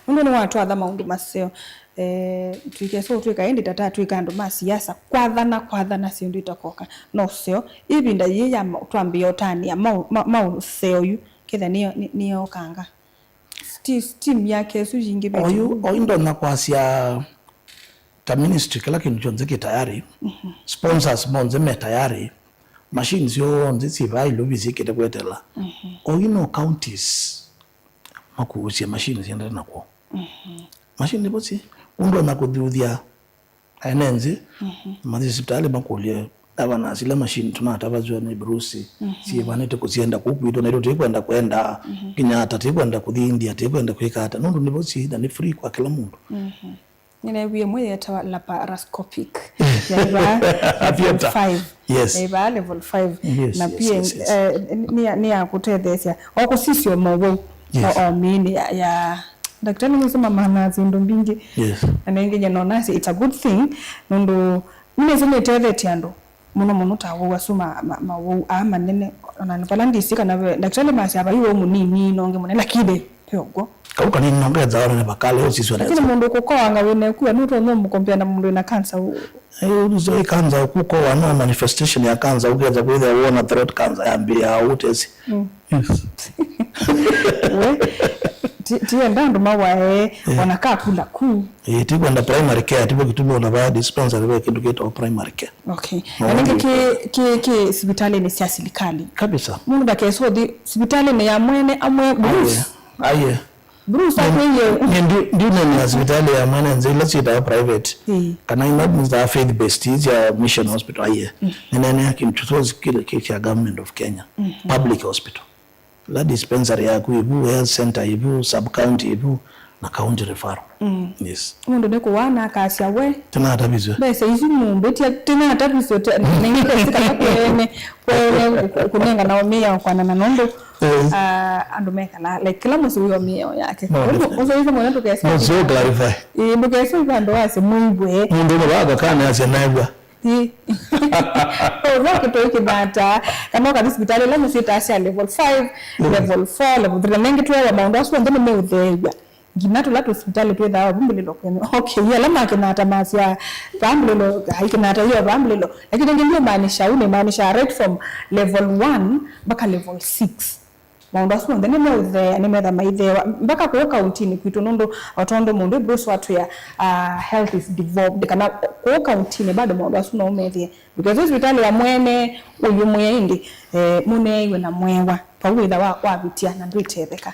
Nũndũ nĩwatwatha maũndũ maseo. Eh, tũikesa ũtwĩka ĩndĩ tata twĩka andũ ma siasa, kwathana, kwathana syĩndũ itakoka. No seo, ĩvinda yĩĩ ya ma- twambĩĩa ũtanĩa mau- ma- maũseo yu, ketha nĩyo- nĩ- nĩyokanga. Sti- steam yake ĩsu yingĩ oyu oyu ndonya kwasya ta ministry kĩla kĩndũ kyonthe kĩ tayari, sponsors monthe me tayari, machines syonthe syĩ vaa iluvi syĩkĩte kwetela. Oyu no counties makuusya machine syendete na kwoo. Machine nĩvo syĩ. Ũndũ ona kũthuthya ene nthĩ, mathi sivitalĩ makũlye, "Ava na sila machine tũnatavasw'a nĩ Bruce, syĩvanĩte kũsyenda kũu kwitũ, naitũ tĩkwenda kwenda Kenyatta, tĩkwenda kũthi India, tĩkwenda kwĩka ata?" Nũndũ nĩvo syĩ na nĩ free kwa kĩla mũndũ. Nĩneewie ĩmwe yĩetawa laparoscopic. Yaĩvaa level Theatre. Five. Yes. Yaĩvaa level five. Yes, na yes, pia yes, yes. Eh, nĩ ya- nĩ ya kũtetheesya o kũsisya maũvau. Yes. O- o mĩĩnĩ ya, ya ndakĩtalĩ nĩsema manaa syĩndũ mbingĩ. Yes. Na nengĩ nye nonasya it's a good thing nũndũ nĩnĩsĩ nĩtethetye andũ mũno mũno ta wau asu ma- ma- mawau aa manene. Ona nĩ vala ndisi kana ve ndakĩtalĩ masya vai wau mũnini nonge mũnene lakini ve ũguo. Kau kanini nongetha ona nĩ vakale ũsiswa lakini nesa. Mũndũ kũkoanga wĩna ĩkua nũtonya ũmũkompea na mũndũ wĩna kansa. Ĩũlũsyo ĩ kanza kũkowa no manifestation ya kanza ũketha kwĩthĩa wona throat cancer yambĩĩa ũtesi. Mm. Yes. We, ti- tienda andũ mawae ona kakula ku. Ĩĩ, tikwenda primary care, tivo kĩtumi ona vaa dispensary ve kĩndũ kĩtawa primary care. Okay. No, na ningĩ kĩ- kĩ- kĩ sivitalĩnĩ sya silikali. Kabisa. Mũndũ ndakesa ũthi sivitalĩnĩ ya mwene amwe Bruce. Aye. Aye. Bruce akwĩie. Nĩ ndi- ndiũneenea sivitalĩ ya mwene nzĩ ila syĩtawa private. Ĩĩ. Kana ila nzaa faith based, ii sya mission hospital aiye. Nĩneenea kĩndũ kĩsu kĩla kĩ kya government of Kenya, public hospital. La dispensary yaku ivu, health center ivu, sub county ivu, na county referral. Yes. Mũndũ nĩ kũwaa na akasya we tinataviswe. Mbesa isu mũmbĩtya tinataviswe, nengete sikala kwene kwene kũnengana omĩao kwanana nũndũ. Eh. Ah, andũ mekala like kĩla mũsyĩ wĩ omĩao yake. No, ũsu ũsu mwana ndũkesa. No, so clarify. Ĩĩ, ndũkesa andũ wasye mũiwe. Mũndũ ũmwe wako kana asya naigua. Ĩ. Ũla kĩtoi kĩnata kana ũkathi sivitalĩ ĩla mũsyĩtaa sya level five, level four, level three, na nengĩ tweewa maũndũ asu onthe nĩmeũtheew'a. Nginya tũla tũsivitalĩ twĩthaa vau mbĩlĩlo kwene. Okay, ala makĩnata masya vaa mbĩlĩlo, ai kĩnata hiyo vaa mbĩlĩlo. Lakini ngi ndiũmaanisha ũu, nĩmaanisha right from level one mpaka level six. Maũndũ asu onthe nĩmeũtheea, nĩmetha maitheewa mpaka kũũ kauntinĩ kwitũ, nũndũ o tondũ mũndũ Bruce watwĩa, ah, health is devolved, kana kũũ kauntinĩ bado maũndũ asu no ũmethĩe. Ndũkese sivitalĩ ya mwene ũyũmwĩa ĩndĩ, eh, mũneeiwe na mwewa vau wĩtha wa wavĩtya na ndwĩtetheka.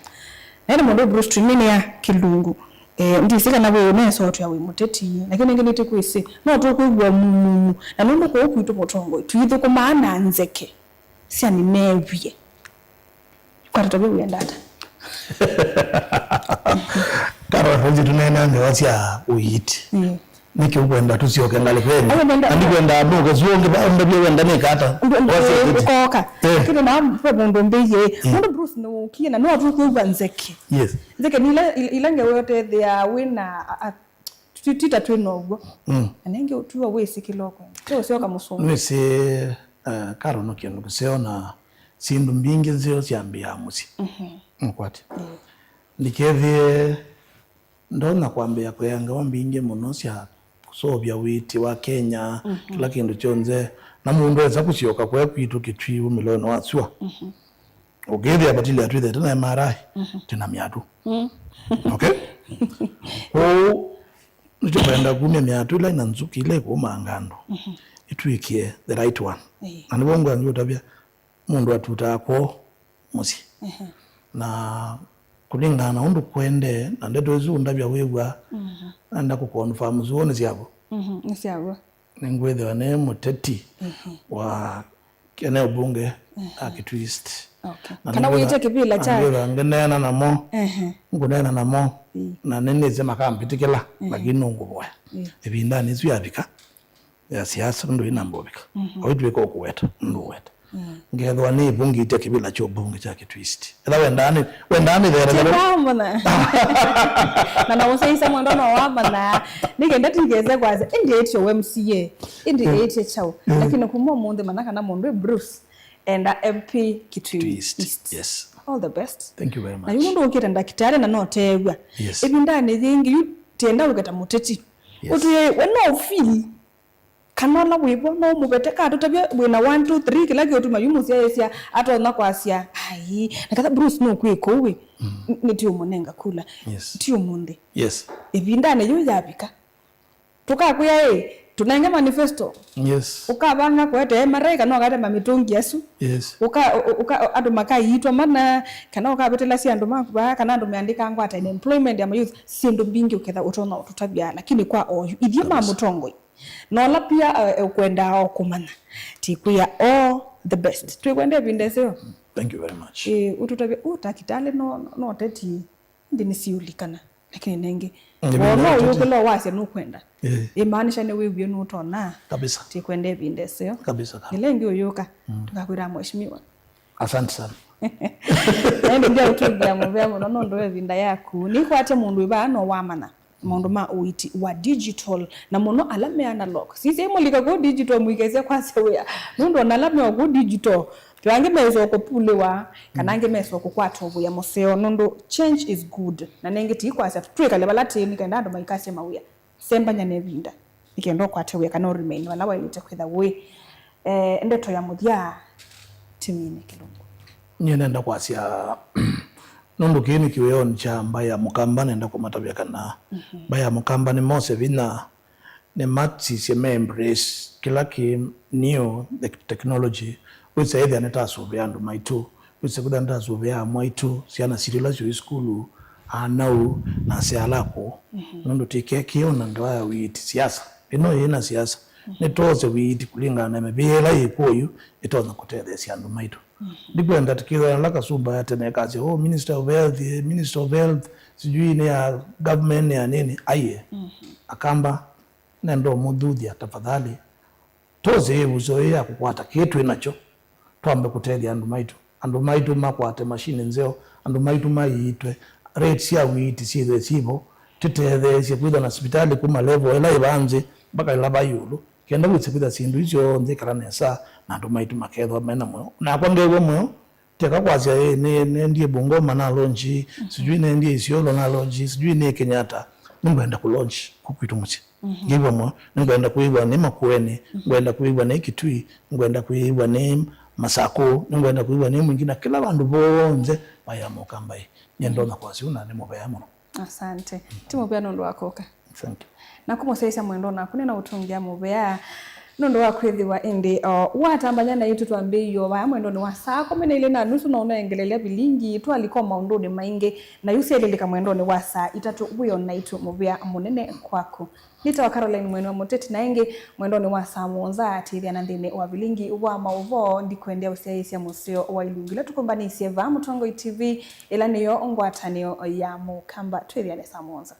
Na ĩndĩ mũndũ Bruce tũiminĩa kĩlungu, eh, ndĩsĩ kana wĩ ũnesotwĩa wĩ mũteti, lakini ĩngĩ nĩtĩkwĩsĩ no tũkwĩw'a mumumu, na nũndũ kũũ kwitũ mũtongoi tũithũkũmaa na nzeke sya nĩneewie. Kwatata wĩ wĩenda ata? Karo tũnzi tũneena ngewa sya ũiiti. Mm. Nĩkĩ ũkwenda tũsyoke ngalĩko ĩno? Ayo nenda- Na ndikwenda andũ ũkesua ũngĩ va ũndavye wenda nĩka ata? Ndũ- ndũ- Wasya ũiiti. Ũkooka. Eh. Lakini na ve mũndũ mbĩie. Mm. Mũndũ Bruce nĩwũkie na nĩwatũkwĩw'a nzeke. Yes. Nzeke nĩ ila ila ngewa ũtethĩa wĩna a- a- Twi- twita twĩ na ũw'o. Mm. Na nengĩ ũtuo wĩsĩ kĩla ũkwenda. Ti ũsyoka mũsũngũ. Nĩwĩsĩ, eh, Karo no kĩndũ kĩseo na syĩndũ mbingĩ nzeo syambĩaa mũsyĩ. Mũkwatĩ. Ndikethĩe ndonya kwambĩĩa kũea ngewa mbingĩ mũno sya kũseũvya ũiiti wa Kenya, kĩla kĩndũ kyonthe. Na mũndũ esa kũsyoka kũya kwitũ Kĩtwii wũmĩloonĩ wa sua. Ũkĩthĩa vatili atwĩthĩte na M R I, twĩ na myatũ. Okay? Kwoou, nĩtũkwenda kumya myatũ ĩla ĩna nzukĩ ila ĩkũũmanga andũ, ĩtw'ĩkĩe the right one. Ĩĩ. Na nĩvo ngwangĩ ũtavya, mũndũ atutaa kwoo mũsyĩ. Na kũlingana na ũndũ kũendee, na ndeto isu ũndavya wĩw'a, naenda kũconfirm zuo nĩ syavo. Nĩ syavo. Nĩngwĩthĩwa nĩ mũteti wa eneo bunge ya Kitui East. Okay. Na kana nĩngwĩthĩwa- wĩte kĩvĩla kya- na nĩngwĩthĩwa ngĩneena namo, ehe, ngũneena namo, mm, na nĩnĩsĩ makambĩtĩkĩla, mm, lakini nũngũvoya, mm, ĩvindanĩ ĩsu yavika ya siasa, nũndũ ĩnamba ũvika. Mhm. Oyu twĩka ũkũweta, nũndũ ũweta. Mm. Ngethwa nĩvungĩtye kĩvĩla kya ũbunge kya Kitui East. Ethĩwa wendaa nĩ, wendaa nĩtherelelwe. Kĩvaa mũna. Na na ũsyaĩsa mwendwa no wamanya. Nĩkenda tikese kwasya, ĩndĩ ĩtyo M C A, ĩndĩ, mm, ĩtye kyaũ. Mm. Lakini kuma ũmũnthĩ manya kana mũndũ ĩ Bruce enda M P Kitui East. East. Yes. All the best. Thank you very much. Na yu nũndũ ũkĩte ndakĩtalĩ na no ũteew'a. Yes. Ĩvindanĩ yĩngĩ yu tienda ũketa mũteti. Yes. Ũtwĩe we no feel kana ũla wĩ vo no ũmũvete, kana tũtavye wĩ na one, two, three, kĩla kĩũtuma yu mũsyaĩĩsya atonya kwasya, ai, na ketha Bruce nũkwĩka ũu wĩ, mm, nĩ tiũmũnenga kula. Yes. Ti ũmũnthĩ. Yes. Ĩvindanĩ yĩu yavika, tũkakwĩa ĩ, tũnenge manifesto. Yes. Ũkavanga kũete M R I kana ũkatema mĩtũngi asu. Yes. Ũka, ũ-, ũka, andũ makaiitwa mana, kana ũkavĩtĩlasya andũ maku vaa, kana andũ meandĩka ngwata in employment ya mayouth, syĩndũ mbingĩ ũketha ũtonya ũtũtavya, lakini kwa oyu, ithyĩ ma, kabisa, mũtongoi. Na ũla pia, eh, ũkwendaa o kũmanya. Tikwĩa all the best. Twĩkwenda ĩvinda ĩseo. Thank you very much. Eh, ũtũtavye, ũ takitali no, no teti, ndi nĩsiũlikana. Lakini nengĩ, ĩvinda wona ũyũkĩla wasya nũkwenda. Eh. Imaanisha nĩwĩwie nũtona. Kabisa. Tikwenda ĩvinda ĩseo. Kabisa, kabisa. Ĩla ĩngĩ ũyũka, mm, tũkakwĩra mheshimiwa. Asante sana. Ĩndĩ ndyaũtũngĩa mũvea mũno nũndũ wa ĩvinda yaku. Nĩkwatya mũndũ ĩvaa no wamanya maũndũ ma ũiiti wa digital, na mũno ala me analog. Sisya imũlika kũu digital, mũikesya kwasya wĩa, nũndũ ona ala me o kũu digital, ve angĩ mesa kũpulĩwa, kana, mm, angĩ mesa kũkwata ũvũya mũseo, nũndũ change is good. Na nengĩ ti kwasya twĩkale vala tĩĩ nĩ kenda andũ maikasye mawĩa. Sembany'a na ĩvinda nĩ kenda ũkwate wĩa kana ũ remain vala waĩlĩte kwĩtha wĩ. Eh, ndeto ya mũthya timinĩ kĩlungu. Nyie nenda kwasya, nũndũ kĩĩ nĩ kĩwĩonĩ kya mbaĩ ya Mũkamba, nenda kũmatavya kana, mhm, mbaĩ ya Mũkamba nĩmose vinya, nĩmasisye me embrace kĩla kĩ new, the technology. Wĩsa ĩthĩa nĩtasũvĩa andũ maitũ, wĩsa kwĩthĩa nĩtasũvĩa amwaitũ, syana sitũ ila syũĩ sukulu, anau na asyala akũũ. Nũndũ tĩkekĩe ona ngewa ya wĩiti siasa. Ĩno yĩ na siasa. Nĩtwose wĩiti kũlingana na mĩvĩa ĩla yĩ kw'o yu ĩtonya kũtetheesya andũ maitũ. Ndikwenda tũkĩthwa ĩla kasumba ya tene kasya, "Oh, Minister of Health, eh, Minister of Health, sijui nĩ ya government, nĩ ya nini." Aiye. Akamba, nenda ũmũthuthya tafadhali. Tose ĩvuso ĩĩ ya kũkwata kĩĩ twĩ nakyo, twambe kũtethya andũ maitũ. Andũ maitũ makwate mashini nzeo, andũ maitũ maiitwe, rate sya wĩiti syĩthwe syĩvo, tũtetheesye kwĩthwa na sivitalĩ kuma level ĩla ĩ va nthĩ mpaka ĩla va ĩũlũ, kenda wĩse kwĩthwa syĩndũ isu syonthe ikala nesa, na andũ maitũ makethwa mena mũyo. Nakwa ngew'a mũyo, teka kwasya, "Ĩ, nĩ, nĩendie Bungoma na launch, sijui nĩendie Isiolo na launch, sijui nĩ Kenyatta, nĩngwenda kũ launch kũ kwitũ mũsyĩ." Ngĩw'a mũyo, nĩngwenda kwĩw'a nĩ Makueni, ngwenda kwĩw'a nĩ Kitui, ngwenda kwĩw'a nĩ Masakũ, nĩngwenda kwĩw'a nĩ Mwingi, na kĩla vandũ vonthe vaĩ ya Mũkamba ĩ. Nĩndonya kwasya ũu na nĩ mũvea mũno. Asante. Ti mũvea nũndũ wa kũka. Thank you. Na kũmũsyaĩĩsya mwendwa naku nĩ na ũtũngĩa mũvea nũndũ wa kwĩthĩwa ĩndĩ, o, watambany'a naitũ twambĩĩie o vaya mwendonĩ wa saa kũmi na ilĩ na nusu, na ũnengelelya vilingi twalika o maũndũnĩ maingĩ, na yu syelĩlĩka mwendonĩ wa saa itatũ wĩ o naitũ. Mũvea mũnene kwaku. Nĩtawa Caroline Mweni wa Mũteti, na ĩngĩ mwendonĩ wa saa mũonza tĩthĩana nthĩnĩ wa vilingi wa maũvoo. Ndikwendea ũsyaĩĩsya mũseo wa ilungu ila tũkũmbanĩisye vaa Mũtongoi T V, ĩla nĩyo ngwatanĩo ya Mũkamba. Twĩthĩane saa mũonza.